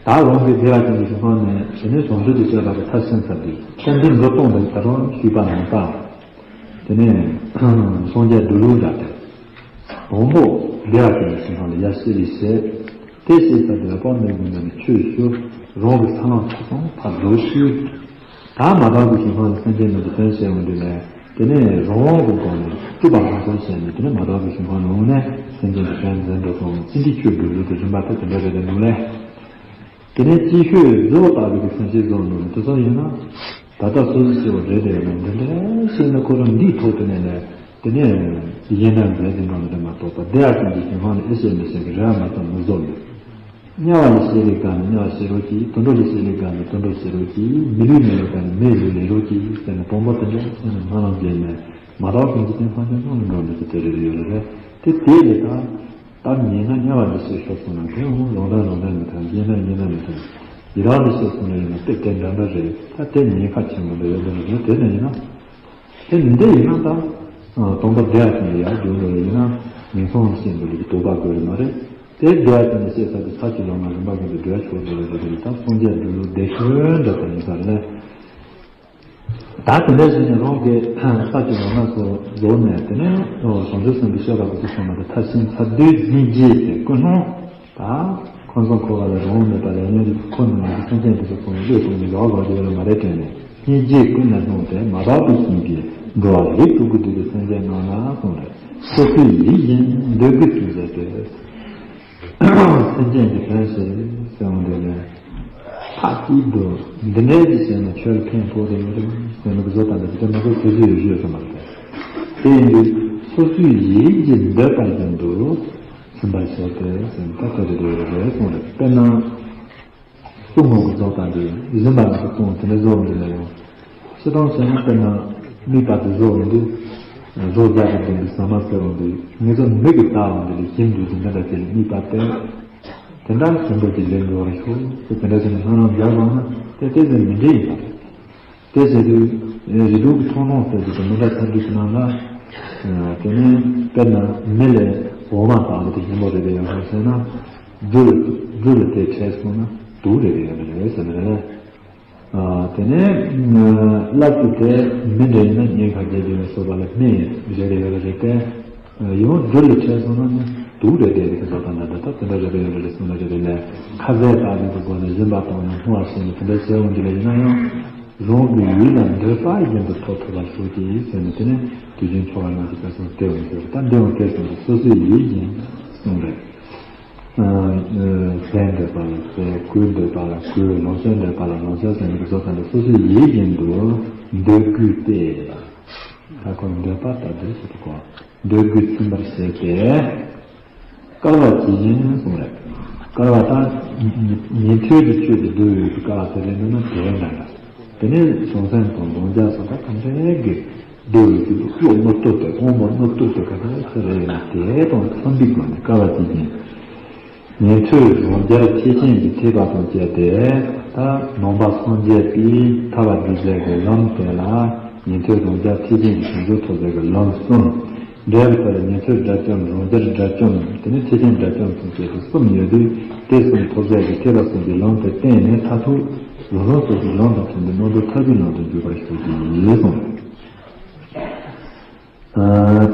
ད་རང་གི་བདེ་བ་ཅན་གྱི་ཞིང་ཁམས་ནས་དེ་ནས་བྱང་ཆུབ་ཀྱི་སྤྱོད་པ་དེ་མཐར་ཕྱིན་ཚར་དུས་ཏན་ཏན་འགྲོ་སྟངས་དེ་ད་རུང་ཞུས་པ་ནང་ལྟར། དེ་ནས་སངས་རྒྱས་འདུལ་ལུགས་འདྲ་སྟེ། དང་པོ་བདེ་བ་ཅན་གྱི་ཞིང་ཁམས་ལ་ཡར་ཞི་བའི་ཞེས། དེ་ཞེས་བྱ་བའི་དཔལ་མོས་མི་འདའ་ནི་ཆོས་ཞུ། རང་གི་ས་ལམ་ཆ་ཚང་ཕར་འགྲོ་ཞུས། ད་མ་དག་པའི་ཞིང་ཁམས་ལ་སེམས་ཅན་རྣམས་ཀྱི་དོན་བྱས་འོང་དུས་ལས་དེ་ནས་རང་དབང་གི་སྒོ་ནས་སྤྲུལ་པ་སྣ་ཚོགས་བྱས་ནས་དེ་ནས་མ་དག་པའི་ཞིང་ཁམས་ལ་འོངས་ནས་སེམས་ཅན་གྱི་དོན་མཛད་འགྲོ་སོང་ཅི་འདྲའི་ཆོས་སྒྲུབ་ལུགས་དེ་རིམ་པ་ལྟར་དེ་འདྲ་རེ་རེ་འདུག་ལས། དེ་ནས་ཅིག་ཤོས་རྫི་བོ་ལྟ་བུའི་གི་སེམས་བསྐྱེད་རྫོགས་འགྲོ་ནས་དེ་ཚོ་ཡིན་ན། ད་ལྟ་སོ་སོ་སྐྱེ་བོ་རེ་རེ་ཡིན་ན་འདི་འདྲ་བྱས་ན་ཁོ་རང་འདིའི་ཐོག་ཏུ་གནས་ནས་དེ་ནས་གཞན་དག་མཛད་ཟིན་པ་མི་འདྲ་མ་གཏོགས་པ་བདེ་བ་ཅན་གྱི་ཞིང་ཁམས་ལ་ཨེ་ཤེས་མི་ཤེས་ཀྱི་རེ་བ་མ་ཚང་མི་བཟོ་མེད། དམྱལ་བ་ལས་སྐྱེས་པའི་སྒང་ནས་དམྱལ་བ་སྐྱེ་རོགས་གྱིས། དུད་འགྲོ་ལས་སྐྱེས་པའི་སྒང་ནས་དུད་འགྲོ་སྐྱེ་རོགས་གྱིས། མི་ལུས་མེད་པའི་སྒང་ནས་མི་ལུས་ལེན་རོགས་གྱིས་ཟེར་ནས་དང་པོ་དེ་འདྲ་བྱས་ནས་སྨོན་ལམ་བརྒྱབ་ནས་མ་དག་པའི་འཇིག་རྟེན་ཕམ་ཉེས་ཚང་མ་འགྲོ་འདོད་ཀྱི་དེ་རེ་རེ་ཡོད་རེད། དེ་དེ་ལས་ད། ད་ཉེས་ན་དམྱལ་བ་འདི་ཞེས་ཤོར་སོང་ན་དེ་འོང་ལོང་ད་ལོང་ད་མི་ཐང་རྒྱན་ན་རྒྱན་ན་མི་ཐང་། ཡི་རང་འདི་ཞེས་སོང་ན་ཡིན་ན་དེ་དེ་འདྲ་འདྲ་རེད། ད་དེ་ཉེས་ཁ་ཆེན་པོ་འདྲ་ཡོད་འདྲ་རེད། དེ་ནས་ཡིན་ན། དེ་མི་འདྲ་ཡིན་ན་ད། སྟོང་པ་བདེ་བ་ཅན་ལ་ཡར་འགྲོ་འགྲོ་ཡིན་ན་ངན་སོང་ལ་ཤེས་འདུག་ལུགས་ཀྱི་དོགས་པ་དགོས་ཡོད་མ་རེད། དེ་བདེ་བ་ཅན་ལ་ཤེས་ཚར་དུས་ཚར་གྱི་ལོང་ན་རིམ་པ་བཞིན་དུ་བདེ་བ་ཆོག་འགྲོ་རེད་རེད། ད་སངས་རྒྱས་འདུལ་ལུགས་བདེ་ཤོས་འདྲ་ད་ཡིན་ས་རེད། ད་དེ་འདྲ་བྱས་ནས་རང་གི་ས་ཀྱི་ལོ་མ་སོགས་རྫོགས་ནས་དེ་ནས་བྱང་ཆུབ་སེམས་དཔའི་སྤྱོད་པ་དེ་ཚོ་ཚང་མ་དེ་མཐར་ཕྱིན་ཚར་དུས་སྙིང་རྗེ་དེ་ཀུན་སློང་ད་ཁོ་ཚོ་འཁོར་བ་ལས་རང་མེད་པ་ལས་ཉོན་ཁོ་ནི་མ་གི་སེམས་ཅན་དེ་ཚོ་ཚང་མ་བློས་གཏོང་ནས་ཡོག་ལོག་རྒྱུ་ལ་མ་རེད་དྲན་ནས་སྙིང་རྗེ་ཀུན་ནས་བཟུང་སྟེ་མ་དག་པའི་སེམས་ཀྱིས་འགྲོ་བ་རིགས་དྲུག་གི་བདུད་ཀྱི་སེམས་ཅན་རྣམས་ལ་གསུངས་རེད། སོ་སོའི་ཡིད་བཞིན་འདོད་དགུའི་ཚུལ་མཛད་དེ། སེམས་ཅན་གྱི་དོན་བྱེད་ཟེར་བ་འདི་ལས། ཐག་གཅིག་ཏུ་འདི་འདྲའི་གི་བྱས་ན་ཆོས་ལ་ཕན་ཐོགས་དེ་ཡོད་རེད་ཟེར་ན་བཟོ་དང་འདི་ལྟར་མ་གཏོགས་དེ་ཚོ་ཡོད་ཡོད་ས་མ་རེད། དེ་ཡིན་དུས་སོ་སོའི་ཡིད་ཀྱི་འདོད་པ་བཞིན་དུ་ཚིམ་པར་བྱས་ཏེ་ཟེར་ན་ད་ག་རེ་རེད་རེད་གསུངས་རེད། དཔེར་ན། གསུང་ངོ་གི་རྫོགས་དང་འདི་གཞན་པ་ལ་གསུང་དེ་འདྲ་བཟོ་འོང་དུས་ལ་ཡང་། སྤྱིར་བཏང་བྱས་ན་དཔེར་ན་དམིགས་པ་དེ་བཟོ་འོང་དུས། བཟོ་རྒྱག་གི་ལྡན་པའི་ཟ་མ་ཟེར་འོང་དུས་ངེད་ཚོ་མི་གི་ལྟ་འོང་དུས་ལ་ཞིམ་འདུག་དེ་འདྲ་འདྲ་དེ་ལ་དམིགས་པ་སྟེ། དེ་འདྲ་ཞིམ་པོ་ཅིག་ལེན་དགོས་པར་ཤོག་ཅེས་དེ་འདྲ་བྱས་ནས་སྨོན་ལམ་རྒྱག་དགོས་ན་དེ་དེ་ཚོ་མི་འདྲ་ཡིན་པ་རེད། དེ་བྱེད་དུས་རིགས་དྲུག་གི་མཐོང་སྣང་ཟེར་གྱི་དེ་མི་འདྲ་ཐམས་ཅད་ཀྱི་ནང་ལ། དེ་ནས་དཔེར་ན་མི་ལས་འོ་མ་དག་པ་དེ་ཞིམ་པོ་རེ་རེ་ཡོད་པར་བྱས་ན། སྦྲུལ་སྦྲུལ་ལ་དེ་འཕྲད་སོང་ན་དུག་རེ་རེ་ཡོད་རེད་ཟེར་ནས་རེད། དེ་ནས་སླར་དུ་དེ་མི་འདྲ་ཡིན་ན་གཉན་ཁ་རྒྱལ་རྒྱུ་ལ་སོགས་པ་ལ་སྨན་རེ་རེ་ཡོད་རེད་དེ། ཡང་སྦྲུལ་ལ་འཕྲད་སོང་ན་ནི། དུག་རེ་བསྡད་དེ་གི་བཟོ་དང་འདྲ་འདྲ་ད་དེ་འདྲ་རེ་རེ་ཡོད་རེད་གསུངས་ལ་རེ་རེ་ལས་ཁ་ཟས་བཏགས་ནས་ཀྱི་སྒོ་ནས་སྦྱིན་པ་བཏང་ནས་བསྔོ་བ་ཟེར་ནས་དེ་འདྲ་བྱས་འོང་གི་ལ་ཡིན་ན་ཡང་རང་གི་ཡིད་ལ་འདོད་པ་བཞིན་དུ་ཐོབ་ཐུབ་པར་ཤོག་ཅིག་ཟེར་ནས་དེ་ནས་དུས་རྒྱུན་ཆོ་ག་ནང་གི་བཀའ་གསུང་སྟེ་འོང་ཟེར་ད་འདི་འོང་སྟེ་གསུངས་ཏེ་སོ་སོའི་ཡིད་བཞིན་གསུངས་རེད། ཟས་འདོད་པ་ལ་ཟས། གོས་འདོད་པ་ལ་གོས། ལོངས་སྤྱོད་འདོད་པ་ལ་ལོངས་སྤྱོད་ཟེར་ནས་བཟོ་ལྟ་འདི་སོ་སོའི་ཡིད་བཞིན་དུ་འདོད་དགུས་ཏེ། ད་ཁོ་འདོད་པ་ལྟ་བུ་ཞིག་ཏུ་གོ། འདོད་དགུས་ཚིམ་པར་བྱས་ཏེ། དཀའ་བ་ཇི་བཞིན་གསུངས་རེད། དཀའ་བ་དང་ཉན་ཐོས་ཀྱི་ཆོས་ཀྱི་འདུལ་བའི་དཀའ་བ་དེ་རེད་འདུག་ན་དེ་འདྲ་འདྲ། དེ་ནས་བྱང་སེམས་དང་བདག་ཅག་སོགས་ད་ཐམས་ཅད་ཀྱི་འདུལ་བའི་དཀའ་བ་རྣོ་རྟུལ་དེ་དབང་པོ་རྣོ་རྟུལ་དེ་ག་ཚོད་རེད་ན་དེ་དང་འཚམ་པའི་སྒོ་ནས་དཀའ་བ་ཇི་བཞིན། ཉན་ཐོས་རང་རྒྱལ་ཐེག་ཆེན་གྱི་ཐེག་པ་དང་བཅས་ཏེ་ད་ནང་པ་སངས་རྒྱས་པའི་ཐར་པ་སྒྲུབ་བྱེད་ཀྱི་ལམ་དེ་ལ་ཉན་ཐོས་རང་རྒྱལ་ཐེག་ཆེན་གྱི་བྱང་ཆུབ་ཐོབ་བྱེད་ཀྱི་ལམ་གསུམ། འབྲས་བུ་ལྟར་ཉན་ཐོས་དགྲ་བཅོམ་རང་རྒྱལ་དགྲ་བཅོམ་དེ་ནས་ཐེག་ཆེན་དགྲ་བཅོམ་གསུམ་བཅས་ཏེ་གསུམ་ཡོད་དུས་དེ་གསུམ་ཐོབ་བྱེད་ཀྱི་ཐེག་པ་གསུམ་གྱི་ལམ་དེ་བསྟན་ནས་མཐར་ཐུག་རང་རང་སོ་སོའི་ལམ་དང་མཐུན་པའི་རྣམ་གྲོལ་ཐར་པའི་ལམ་དུ་འཇུག་པར་ཤོག་ཅིག་གསུངས།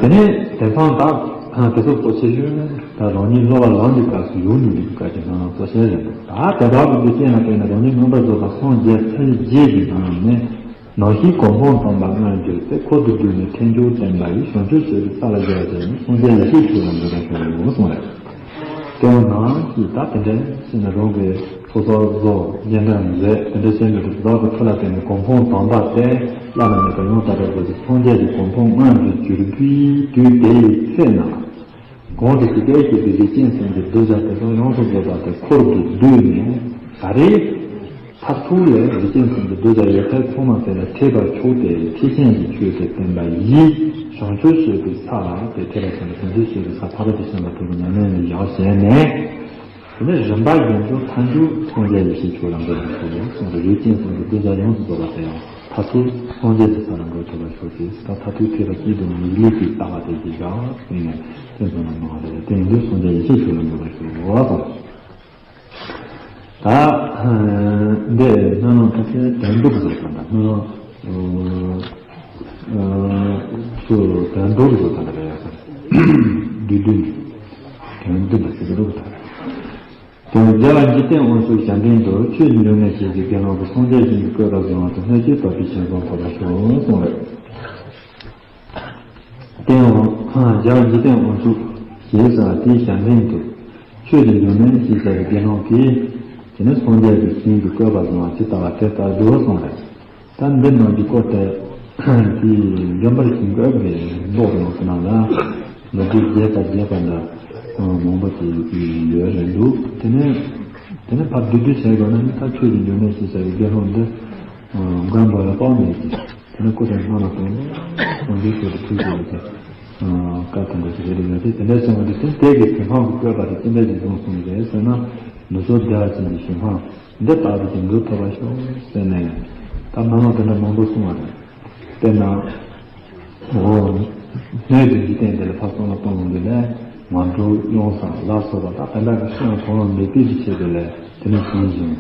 དེ་ནས་དེང་སང་ད་དེ་ཚོ་གཙོ་ཆེ་ཤོས་ད་རང་ཉིད་སློབ་པ་ལམ་གྱི་སྐབས་སུ་ཡོང་མི་འདུག་གི་སྐབས་ཀྱི་སྣང་བ་གཙོ་ཆེ་རེད་འདུག་ད་དེ་དག་གི་འདི་སྐྱེས་ན་དེ་ནི་རང་ཉིད་མངོན་པར་རྫོགས་པར་སངས་རྒྱས་ཚར་རྗེས་ཀྱི་ནང་ནས་ནང་བཞིན་གོ་འཕང་དམ་པ་མངོན་གྱུར་ཏེ་འཁོར་དུ་བསྡུས་ནས་ཐལ་འགྱུར་བསྟན་པ་ཡི་བྱང་ཆུབ་སྤྱོད་པའི་ས་ལ་བཞག་བྱས་ནས་སངས་རྒྱས་ཡེ་ཤེས་མཆོག་ལ་འགོད་པར་ཤོག་གསུངས་རེད། དེ་ཡང་ནང་གི་ད་དེ་འདྲའི་ཕྱིན་ན་རང་གི་སོ་སོ་བཟོ་རྒྱན་འདྲ་མཛད་དེ་འདྲ་བྱས་ནས་བདག་གི་ཐུགས་ལ་བརྟེན་ནས་གོ་འཕང་དམ་པ་སྟེ་བླ་ན་མེད་པ་ཡང་དག་པའི་སངས་རྒྱས་ཀྱི་གོ་འཕང་མངོན་དུ་གྱུར་པའི་དུས་དེ་ཡི་ཚེ་ན། གོང་དུ་ཞུས་པའི་ཞེས་པའི་རིགས་ཅན་གསུམ་གྱི་གདུལ་བྱ་དེ་དག་ཡོངས་སུ་རྫོགས་པ་དེ་འཁོར་དུ་བསྡུས་ནས་ད་རེས་མཐར་ཐུག་ལས་རིགས་ཅན་གསུམ་གྱི་གདུལ་བྱ་ཡོད་ཚད་ཚང་མ་དེ་ལ་ཐེག་པར་ཕྱོགས་ཏེ་ཐེག་ཆེན་གྱི་ཆོས་དེ་བསྟན་པ་ཡིས་བྱང་ཆུབ་སྤྱོད་པའི་ས་ལ་དེ་ཐེག་པ་ཆེན་པོ་བྱང་ཆུབ་སྤྱོད་པའི་ས་ཐར་པ་དེ་ཤེས་པ་ཐུབ་པའི་ཉམས་ལེན་ལ་བཞག་བྱས་ནས། དེ་ནས་རིམ་པ་བཞིན་དུ་མཐར་འཇུག་སངས་རྒྱས་ཡེ་ཤེས་མཆོག་ལ་འགོད་པར་ཤོག་གསུངས་ཏེ་རིགས་ཅན་གསུམ་གྱི་གདུལ་བྱ་ཡོངས་སུ་རྫོགས་པ་དེ་ཡང་མཐར་ཐུག་སངས་རྒྱས་ཀྱི་ས་ལ་འགོད་ཐུབ་པར་ཤོག་ཅིག་ད་མཐར་ཐུག་ཐེག་པ་སྐྱེས་བུ་མིའི་ལུས་ཀྱི་ལྟ་བ་དེ་ཞིག་བཞག་ཟེར་ནས་དེ་ཚོ་ནང་མང་བ་རེད། དེ་ཡིན་དུས་སངས་རྒྱས་ཡེ་ཤེས་མཆོག་ལ་འགོད་པར་ཤོག་གསུངས། ད་འདི་སྨོན་ལམ་ཐ་ཚད་དོན་གྲུབ་བཟོ་དང་འདྲ། སྨོན་ལམ་སུ་དོན་གྲུབ་བཟོ་དང་འདྲ་ཡོད་ས་རེད། བསྡུས་བསྡུས་དོན་བསྡུས་ལ་ཟེར་གི་རེད། དེ་ནས་རྒྱལ་བ་འཇིག་རྟེན་དབང་ཕྱུག་གཞན་ཕན་དུ་ཆོས་ཀྱི་འབྱུང་གནས་ཞེས་བྱའི་དགེ་སློང་གིས་སངས་རྒྱས་ཞིང་གི་བཀོད་པ་བཟང་བ་དང་སྣོད་བཅུད་དག་པའི་ཞིང་ཁམས་ཐོབ་པར་ཤོག་གསུངས་རེད། དེའང་རྒྱལ་བ་འཇིག་རྟེན་དབང་ཕྱུག་ཞེས་བྱ་བ་དེའི་གཞན་ཕན་དུ་ཆོས་ཀྱི་འབྱུང་གནས་ཞེས་བྱ་བའི་དགེ་སློང་གིས་དེ་ནི་སངས་རྒྱས་ཀྱི་ཞིང་གི་བཀོད་པ་བཟང་བ་ཇི་ལྟ་བ་དེ་ལྟར་དུ་གསུངས་རེད། ད་འདི་ནང་གི་སྐོར་དེ་དེའི་འཇམ་དཔལ་ཞིང་ཁམས་ཀྱི་མདོ་ནང་གི་ནང་ལ་ལོ་རྒྱུས་རྒྱས་པ་རྒྱས་པ་འདྲ་མང་པོ་ཅིག་ཡོད་རེད་འདུག་དེ་ནས་དེ་ནས་ཕར་བསྡུས་བསྡུས་བྱས་དགོས་ན་ནི་ད་ཆོས་ཀྱི་འབྱུང་གནས་ཞེས་བྱ་བའི་དགེ་སློང་འདི་མགོན་པོ་ལ་དཔག་མེད་ཀྱི་དེ་ནས་སྐུ་དང་སྔགས་ལ་གཏོང་ལ་གཏོང་རྒྱུ་ཞེས་པའི་ཐུགས་ཀྱི་ཡོད་ཀྱི་བཀའ་དང་འདྲ་ཞིག་རེད་ཡོད་དེ་དེ་འདྲ་བྱུང་བ་དེ་དེ་དེ་གི་ཞིང་ཁམས་ཀྱི་བཀོད་པ་དེ་ཅི་འདྲ་ཞིག་བཟུང་སོང་རེད་ཟེར་ན་ལུས་སྲོག་བདེ་བ་ཅན་གྱི་ཞིང་ཁམས། འདི་ལྟ་བུ་ཅིག་འགྲུབ་ཐུབ་པར་ཤོག་ཟེར་ནས་ད་སྨོན་ལམ་དེ་འདྲ་མང་པོ་གསུངས་པ་རེད། དཔེར་ན། འོ། སྣོད་ཀྱི་འཇིག་རྟེན་འདི་ལ་ཕར་བསམ་བློ་གཏོང་ཡོང་དུས་ནས་ང་འགྲོ་ཡོང་ས་ལ་སོགས་པ་དང་དེ་འདྲ་གི་སེམས་གང་ལ་མེད་པའི་གི་ཆེད་དུ་ལས་དེ་ནས་བྱུང་ཞིང་།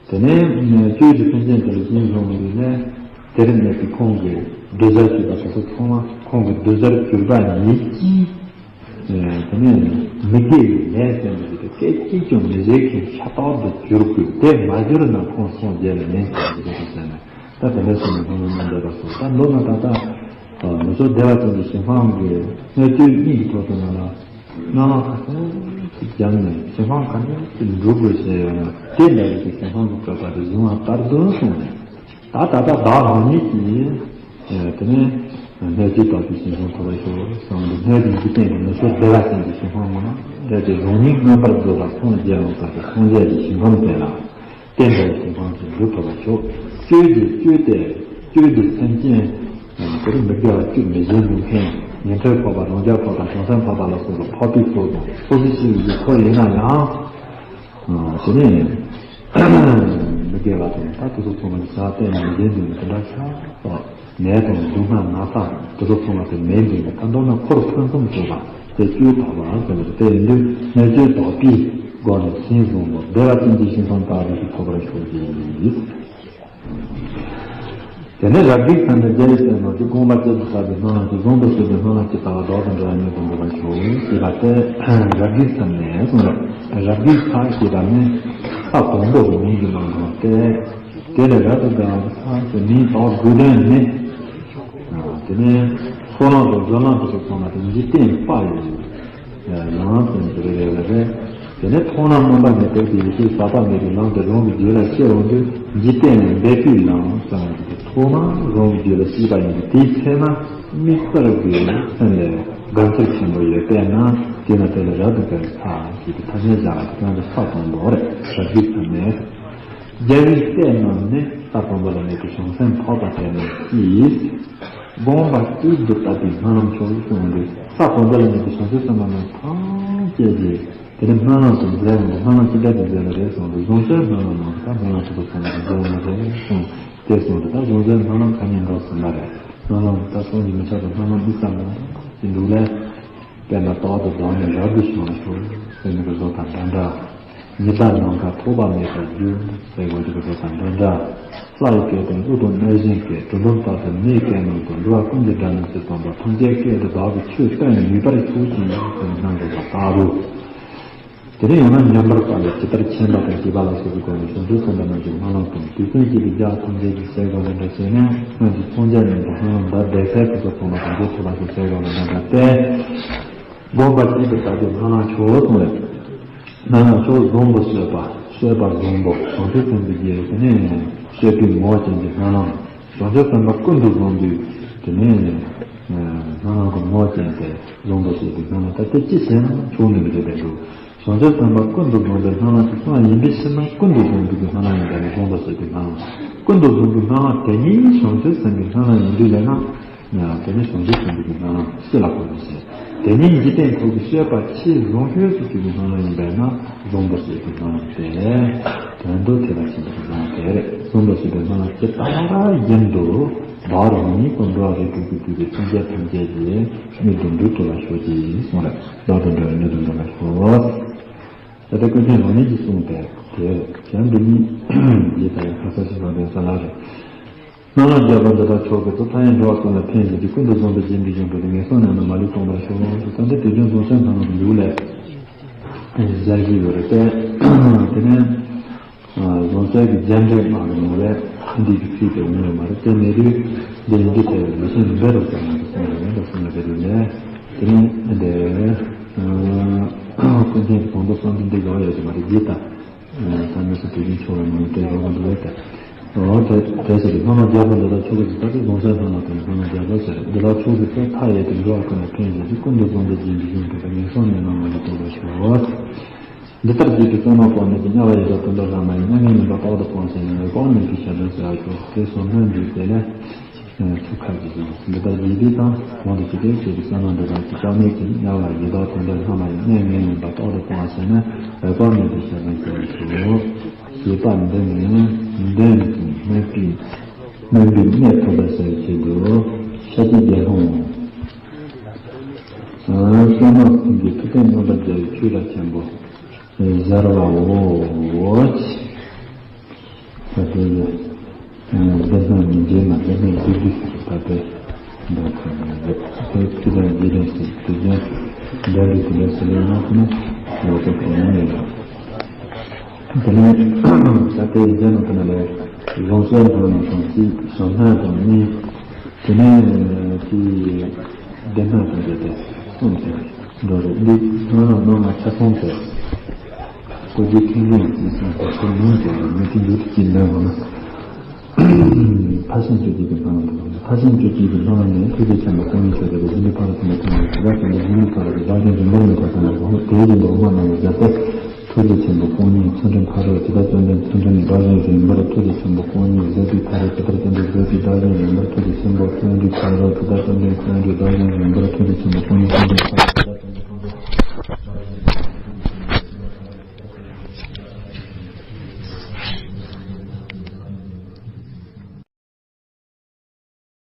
དེ་ནས་བཅོས་ཀྱི་མཐུན་རྐྱེན་དེ་ལ་བྱིན་བཟུང་ཡོང་དུས་ནས་དེར་གནས་པའི་ཁོང་གི་གདུལ་བྱར་གྱུར་པ་དེ་ཚོ་ཚང་མ་ཁོང་གི་གདུལ་བྱར་གྱུར་པ་ཉིད་ཀྱིས། དེ་ནས་མི་དགེ་བའི་ལས་བསྟན་པ་དེ་སྐད་ཅིག་ཀྱང་མི་བྱེད་མཁན་ཤ་སྟག་ཏུ་གྱུར་དགོས། དེ་མ་གྱུར་ན་ཁོང་སངས་རྒྱས་ལ་མེད་ཟེར་གྱི་འདུག་ཟེར་ནས་ད་དེ་འདྲ་ཟེར་ནས་ཁོང་ལ་སྨོན་འདེབས་པ་སོགས་ད་མདོར་ན་ད་ལྟ་ལུས་སྲོག་བདེ་བ་ཅན་གྱི་ཞིང་ཁམས་ཀྱི་སྣོད་བཅུད་གཉིས་ཀྱི་ཐོག་ཏུ་ང་ལ་སྨོན་ལམ་ཁ་སང་ཞིག་བརྒྱབ་ནས་ཞིང་ཁམས་ག་འདྲ་ཞིག་འགྲོ་དགོས་ཞེས་ཡོད་ན་དེ་འདྲ་བའི་ཞིང་ཁམས་ཀྱི་བཀོད་པ་དེ་བཟུང་བ་ལྟར་དུ་གསུངས་ནས། ད་ད་ལྟ་བདག་རང་ཉིད་ཀྱིས་དེ་ནས་སྣོད་བཅུད་དག་པའི་ཞིང་ཁམས་ཐོབ་པར་ཤོག་གསུངས་ཏེ་སྣོད་ཀྱི་འཇིག་རྟེན་གྱི་ལུས་སྲོག་བདེ་བ་ཅན་གྱི་ཞིང་ཁམས་མ་རེད་དེ་རང་ཉིད་མངོན་པར་རྫོགས་པར་སངས་རྒྱས་ལ་སོགས་པའི་སངས་རྒྱས་ཀྱི་ཞིང་ཁམས་དེ་ལ་རྟེན་འབྲེལ་ཞིང་ཁམས་སུ་འགྲུབ་ཐུབ་པར་ཤོག་བཅོས་ཀྱི་བཅོས་ཏེ་བཅོས་ཀྱི་སེམས་ཅན་དེ་རུ་མི་དགེ་བ་བཅུ་མི་བྱེད་ནུས་མཁན་ཉན་ཐོས་འཕགས་པ་རང་རྒྱལ་འཕགས་པ་བྱང་སེམས་འཕགས་པ་ལ་སོགས་པ་འཕགས་པའི་ཚོགས་དང་སོ་སོ་ཞིག་ཡི་ཐོག་ཡིན་ན་ཡང་། དེ་ནས་མི་དགེ་བ་དང་ད་དེ་ཚོ་ཚང་མ་བྱ་བ་གཏན་ནས་མི་བྱེད་འདུག་ནས་དེ་འདྲ་ཆགས་སོགས་ནད་དང་སྡུག་བསྔལ་ན་ཚ་དེ་ཚོ་ཚང་མ་དེ་མེད་འདུག་ནས་ད་མདོར་ན་འཁོར་ཕུན་སུམ་ཚོགས་པ་དེ་བཅུ་ཐོབ་པ་ཟེར་བ་དེ་ཡིན་དུས་སྣོད་བཅུད་དག་པའི་སྒོ་ནས་ཞིང་བཟུང་བ་བདེ་བ་ཅན་གྱི་ཞིང་ཁམས་ལྟ་བུ་ཞིག་ཐོབ་པར་ཤོག་ཅིག་དེ་ནས་རབ་རྒྱས་ཚར་ནས་རྒྱལ་བའི་སྲས་རྣམས་ཀྱིས། དགོངས་པ་ཇི་ལྟར་ཟབ་པའི་སྨོན་ལམ་གྱིས། བཟང་དུ་བྱེད་པའི་སྨོན་ལམ་ཇི་ལྟ་བ། བདག་དང་འདྲ་བའི་སྣོད་དུ་འགྲོ་བར་ཤོག་ཅེས་པ་སྟེ། རབ་རྒྱས་ཚར་ནས་གསུངས་རབ། རབ་རྒྱས་ཚར་ཞེས་པ་ནི་ས་དང་པོ་གི་མིང་གི་ནང་དུ་སྟེ། དེ་ལས་རབ་ཏུ་དགའ་བ་ཚར་ཞེས་མིང་བཏགས་དགོས་དོན་ནི། དེ་ནས་ཚོགས་ལམ་དང་སྦྱོར་ལམ་དུ་སོང་བ་དང་འཇིག་རྟེན་པ་ཡི། ལམ་ཟེར་ནས་རེ་རེ་ལ་རེ། དེ་ནས་མཐོང་ལམ་རྣམ་པ་ལྔའི་སྟོབས་ཀྱིས་ཡེ་ཤེས་ཟག་པ་མེད་པའི་ལམ་དེ་རང་གི་རྒྱུད་ལ་སྐྱེ་འོང་དུས་འཇིག་རྟེན་ལས་འདས་པའི་ལམ་ཟེར་བ་དེ་མཐོང་ལམ་རང་གི་རྒྱུད་ལ་སྐྱེས་པ་ཡིན་གྱི་དེའི་ཚེ་ན་དམིགས་པར་དགོས་སེམས་ལ་དགའ་ཚོར་ཆེན་པོ་ཡོད་པས་ན་དེ་ན་དེ་ལ་རབ་ཏུ་དགའ་བའི་ཚར་ཞེས་པའི་ཐ་སྙད་བཞག་པ་དེ་ཀྱང་དེ་ས་དང་པོ་རེད། རབ་རྒྱས་ཚར་ནས། རྒྱལ་བའི་སྲས་རྣམས་ནི་ས་དང་པོ་ལ་གནས་པའི་བྱང་སེམས་འཕགས་པ་དེ་རྣམས་ཀྱིས། དགོངས་པ་བཅུད་དུ་བཏབ་པའི་སྨོན་ལམ་མཆོག་གསུངས་ཏེ། ས་དང་པོ་ལ་གནས་པའི་བྱང་ཆུབ་སེམས་དཔའ་རྣམས་ཐམས་ཅད་ཀྱིས་དེ་ནི་སྨོན་ལམ་དུ་མཛད་འོང་སྟེ། སྨོན་ལམ་ཅི་འདྲ་ཞིག་མཛད་པ་རེད་གསུངས་ཏེ། བཟང་པོའི་སྨོན་ལམ་རྣམས་ད་སྨོན་ལམ་ཆེན་པོ་ཚང་བ་མཛད་འོང་བ་རེད་གསུངས་ཏེ་གསུངས་ཏེ། ད་བཟང་པོའི་སྨོན་ལམ་གང་ཡིན་འགྲོ་ཟིན་པ་རེད། སྨོན་ལམ་ད་གསུང་གིས་མི་ཁྱབ་པའི་སྨོན་ལམ་དམིགས་བསལ་མང་པོ་ཞིག་འདུག་ལས། དཔེར་ན་རྟག་ཏུ་བཟང་ནས་རབ་ཏུ་བྱུང་བར་ཤོག་ཟེར་ནས་ཀྱི་བཟོ་དང་འདྲ་འདྲ། ཉི་ཟླ་ནམ་མཁའ་ཐོགས་པ་མེད་པར་གྱུར་ཟེར་བ་དེ་ཀྱི་བཟོ་དང་འདྲ་འདྲ། ས་ཡི་སྐད་དང་ཀླུ་དང་གནོད་སྦྱིན་སྐད། གྲུལ་བུམ་ལྟར་དུ་མིའི་སྐད་རྣམས་དང་། འགྲོ་བ་ཀུན་གྱི་སྒྲ་རྣམས་སུ་གསུངས་པ། ཐམས་ཅད་སྐད་དུ་བདག་གིས་ཆོས་བསྟན་ནུས་པར་གྱུར་ཅིག་ཟེར་ནས་གནང་དགོས་པ་ལྟ་བུ། དེ་ནས་ཡང་ན་མཉམ་པར་དཔག་ལས་ཇི་ལྟར་མཁྱེན་པ་དང་ཞེས་པ་ལ་སོགས་པའི་སྒོ་ནས་བྱང་ཆུབ་སེམས་དཔའ་རྣམས་ཀྱི་སྨོན་ལམ་དང་། དུས་གསུམ་གྱི་ལུས་ལྗགས་ཐམས་ཅད་ཀྱི་སའི་གོ་ལ་འདྲ་བྱས་ནས་སྔོན་གྱི་མཚོན་ཆ་ཉིད་དུ་སྨོན་ལམ་འདི་བཟླས་ཚད་ཐུབ་པ་ཚང་མ་དང་པོ་ཐུབ་པ་ཞེས་སའི་གོ་ལ་འདྲ་འདྲ་སྟེ། དགོངས་པ་གཅིག་ཏུ་བཏབ་པའི་སྨོན་ལམ་མཆོག་གསུངས་རེད། སྨོན་ལམ་མཆོག་བཟང་པོ་བསོད་པ། བསོད་པ་བཟང་པོ་བྱང་ཆུབ་སེམས་ཀྱི་རྒྱུ་དེ་ནས་བསོད་པའི་ངོ་ཅན་གྱི་སྨོན་ལམ། བྱང་ཆུབ་སེམས་དཔའ་ཀུན་ཏུ་བཟང་པོའི་དེ་ནས་སྨོན་ལམ་གྱི་ངོ་ཅན་དེ་བཟང་པོ་བསོད་པའི་སྨོན་ལམ་ད་ལྟ་ཅི་བྱས་ན་ཆོག་ནི་མི་འདུག་པས་འདུག་བྱང་ཆུབ་སེམས་དཔའ་ཀུན་ཏུ་བཟང་པོའི་སྨོན་ལམ་ཞིག་སང་ཡིན་པའི་ཕྱིར་ན་ཀུན་ཏུ་བཟང་པོའི་སྨོན་ལམ་ཡིན་པ་ནི་བཟང་པོ་བསོད་པའི་སྨོན་ལམ། ཀུན་ཏུ་བཟང་པོའི་སྨོན་ལམ་དེ་ཉིད་བྱང་ཆུབ་སེམས་དཔའི་སྨོན་ལམ་ཡིན་དུས་ལས་ན། དེ་ནི་བྱང་ཆུབ་སེམས་དཔའི་སྨོན་ལམ་སྤྱི་ལ་གོ་དགོས་ཤིང་། དེ་ཉིད་འཇིག་རྟེན་ཁམས་ཀྱི་སྤྱོད་པ་ཆེས་བཟང་ཤོས་སུ་གྱུར་པའི་སྨོན་ལམ་ཡིན་པས་ན་བཟང་པོ་བསོད་པའི་སྨོན་ལམ་སྟེ། དོན་དུ་ཐེག་པ་ཆེན་པོའི་སྨོན་ལམ་དེ་རེད། བཟང་པོ་བསོད་པའི་སྨོན་ལམ་ཇི་ལྟ་བ་བཞིན་དུ་བདག་རང་ཉིད་ཀུན་འགྲོ་བ་རིགས་དྲུག་གི་བསྡུས་པའི་སེམས་ཅན་ཐམས་ཅད་ཀྱི་མིག་ཏུ་འགྲུབ་ཐུབ་པ་ཤོག་ཅེས་གསུངས་རེད། བདག་དང་འདྲ་བའི་མིག་ཏུ་འགྲུབ་པ་ཤོག་དེ་ལྟར་ཀུན་མཁྱེན་རང་ཉིད་ཀྱིས་གསུངས་པས་དེར་བྱམས་པའི་སྙིང་རྗེ་དང་ཁ་ས་ཞིག་པ་དེ་ས་ལ་རེད། སྨོན་ལམ་རྒྱས་པ་འདི་དག་མཆོག་གི་གཙོ། མཐའ་ཡས་འགྲོ་བ་ཀུན་ལ་ཕན་བཞིན་དུ། ཀུན་ཏུ་བཟང་པོའི་བྱིན་གྱིས་བརླབས་པའི་ངན་སོང་ནད་རྣམས་མ་ལུས་སྟོངས་པར་ཤོག་ད་ལྟ་དུས་རྒྱུན་གསུང་ཚན་ཐོག་ནས་ལུགས་ལས་བཞག་གི་ཡོད་རེད་དེ། དེ་ནས་གསུང་ཚན་གྱི་རྒྱན་འདྲེས་མ་གི་ནང་ལས་འདི་གི་ཚིག་དེ་འོང་ཡོད་མ་རེད། དེ་མེད་དུས་འདི་ཡིན་གྱི་དེ་ལས་ཤེས་མི་འདོད་རོགས་ཀྱང་ང་ཚོ་གསུང་རེད་འདྲ་གསུང་ཡོད་པའི་དུས་ནས། དེ་ནས་འདི་ཀུན་མཁྱེན་གྱི་དང་པོ་གསུང་དུས་འདི་ཡོད་ཡོད་ཀྱི་མ་རེད། འདི་ལྟ། ད་ནི་སུ་དེ་བཞིན་ཆོག་ལ་མི་དེ་ཡོང་བ་འདུག་ལས་ཏེ། འོ་དེ་དེ་ཟེར་ཏེ་སྨོན་ལམ་རྒྱས་པ་འདི་དག་མཆོག་གི་གཙོ། ད་དེ་གསུང་ཚན་ཐོག་ན་དེ་སྨོན་ལམ་རྒྱས་པ་ཟེར། འདི་དག་མཆོག་གི་གཙོ། མཐའ་ཡས་ཏེ་འགྲོ་བ་ཀུན་ལ་ཕན་བཞིན་དུ། ཀུན་ཏུ་བཟང་པོའི་བྱིན་གྱིས་བརླབས་པའི་ངན་སོང་ནད་རྣམས་མ་ལུས་སྟོངས་པར་ཤོག་འདི་ལྟར་བགྱིས་ཏེ་བསོད་ནམས་སྤངས་ནས་ཀྱི་དམྱལ་བ་ཡི་དྭགས་དུད་འགྲོ་ལྷ་མ་ཡིན་མྱ་ངན་ངན་པ་རྟག་ཏུ་སྤོང་བྱས་ནས་འོད་དཔག་མེད་པའི་ཞིང་དུ་གཤེགས་པར་ཤོག་དེ་གསུངས་ནས་འདུག་དེ་ལས། ཐུགས་ཁ་གིས་ཀྱང་འདི་ལྟར་བགྱིས་པས་དང་གོང་དུ་ཇི་ལྟར་བཤད་པའི་བསོད་ནམས་འདི་དག་གིས་བཅོམ་ལྡན་གྱི་དམྱལ་བ་ཡི་དྭགས་དུད་འགྲོ་ལྷ་མ་ཡིན་མྱ་ངན་ངན་པ་རྟག་ཏུ་སྤོང་བ་བྱས་ནས་འོད་དཔག་མེད་པའི་ཞིང་དུ་གཤེགས་པར་ཤོག་ཞེས་པ་འདི་ནི་མདུན་གྱི་སྨོན་པའི་སྨོན་པའི་གནད་ཐོབ་པར་བྱ་བའི་ཆེད་དུ་ཤཱཀྱའི་དགེ་སློང་བསོད་ནམས་སེང་གེས་ཐུབ་བསྟན་རྣམ་པར་རྒྱལ་བའི་ཆོས་ར་ཆེན་པོ། སྦྱར་བའོ། ད་ལྟའི་སྡེ་སྣོད་ནི་རྗེས་མ་སྡེ་སྣོད་བསྡུས་བསྡུས་སུ་ད་ལྟའི་འདོན་ཁོ་ནས་རེད། དེ་ཚིག་དང་རྗེས་དྲན་སུ་དུས་རྒྱུན་འདོན་དུས་དེ་འདྲ་སུ་ལས་ཡོང་ཁོ་ནས་ཡོད་པའི་གོ་ནས་ཡོད། དེ་ནས་ད་ལྟའི་རྗེས་ནང་དུ་ན་ལས་བཟང་སྤྱོད་འགྲོ་ནས་བྱུང་སྲིད་བཟང་སྣང་དང་གཉིས། དེ་ནས་དེའི་སྡེ་སྣོད་དང་འབྲེལ་ཏེ་གསུངས་ཏེ་འགྲོ་རེད། འདི་སྔོན་ལ་སྣང་བ་ཆ་ཚང་དེ་ཀོ་རྒྱུ་ཁེངས་སྐྱོན་གྱིས་སོང་ཁོ་ཚོ་མིང་དེ་ལ་མི་དེ་འདུག་ཅིག་མེད་པ་ན། ཕར་ཕྱིན་བཅུ་གཅིག་གི་སྣང་བ་དང་། ཕར་ཕྱིན་བཅུ་གཅིག་གི་སྣང་བ་ནི་ཐུགས་རྗེ་ཆེན་པོ་དཀོན་མཆོག་དེ་ལ་གཞི་ནས་ཕ་རོལ་ཏུ་མར་ཐོན་པའི་ཇི་ལྟར་བསྟན་པའི་གཞི་ནས་ཕ་རོལ་ཏུ་བདག་གཞན་རིམ་པར་མི་འཁོར་ཙམ་ལ་དེ་བཞིན་དུ་དབུ་མ་རྣམས་ལ་སྦྱར་ཏེ། ཐུགས་རྗེ་ཆེན་པོ་དཀོན་གཉེར་ཚུལ་ཁྲིམས་ཕ་རོལ་ཇི་ལྟར་བཅོམ་ལྡན་ཚུལ་ཁྲིམས་བདག་གཞན་རིམ་པར་ཐུགས་རྗེ་ཆེན་པོ་དཀོན་གཉེར་བཟོད་པའི་ཕ་རོལ་ཇི་ལྟར་བཅོམ་ལྡན་བཟོད་པའི་བདག་གཞན་རིམ་པར་ཐུགས་རྗེ་ཆེན་པོ་བརྩོན་འགྲུས་ཕ་རོལ་ཇི་ལྟར་བཅོམ་ལྡན་བརྩོན་འགྲུས་བདག་གཞན་རིམ་པར་ཐུགས་རྗེ་ཆེན་པོ་དཀོན་གཉེར་བརྩོན་འགྲུས་ཕ་རོལ་ཇི་ལྟར།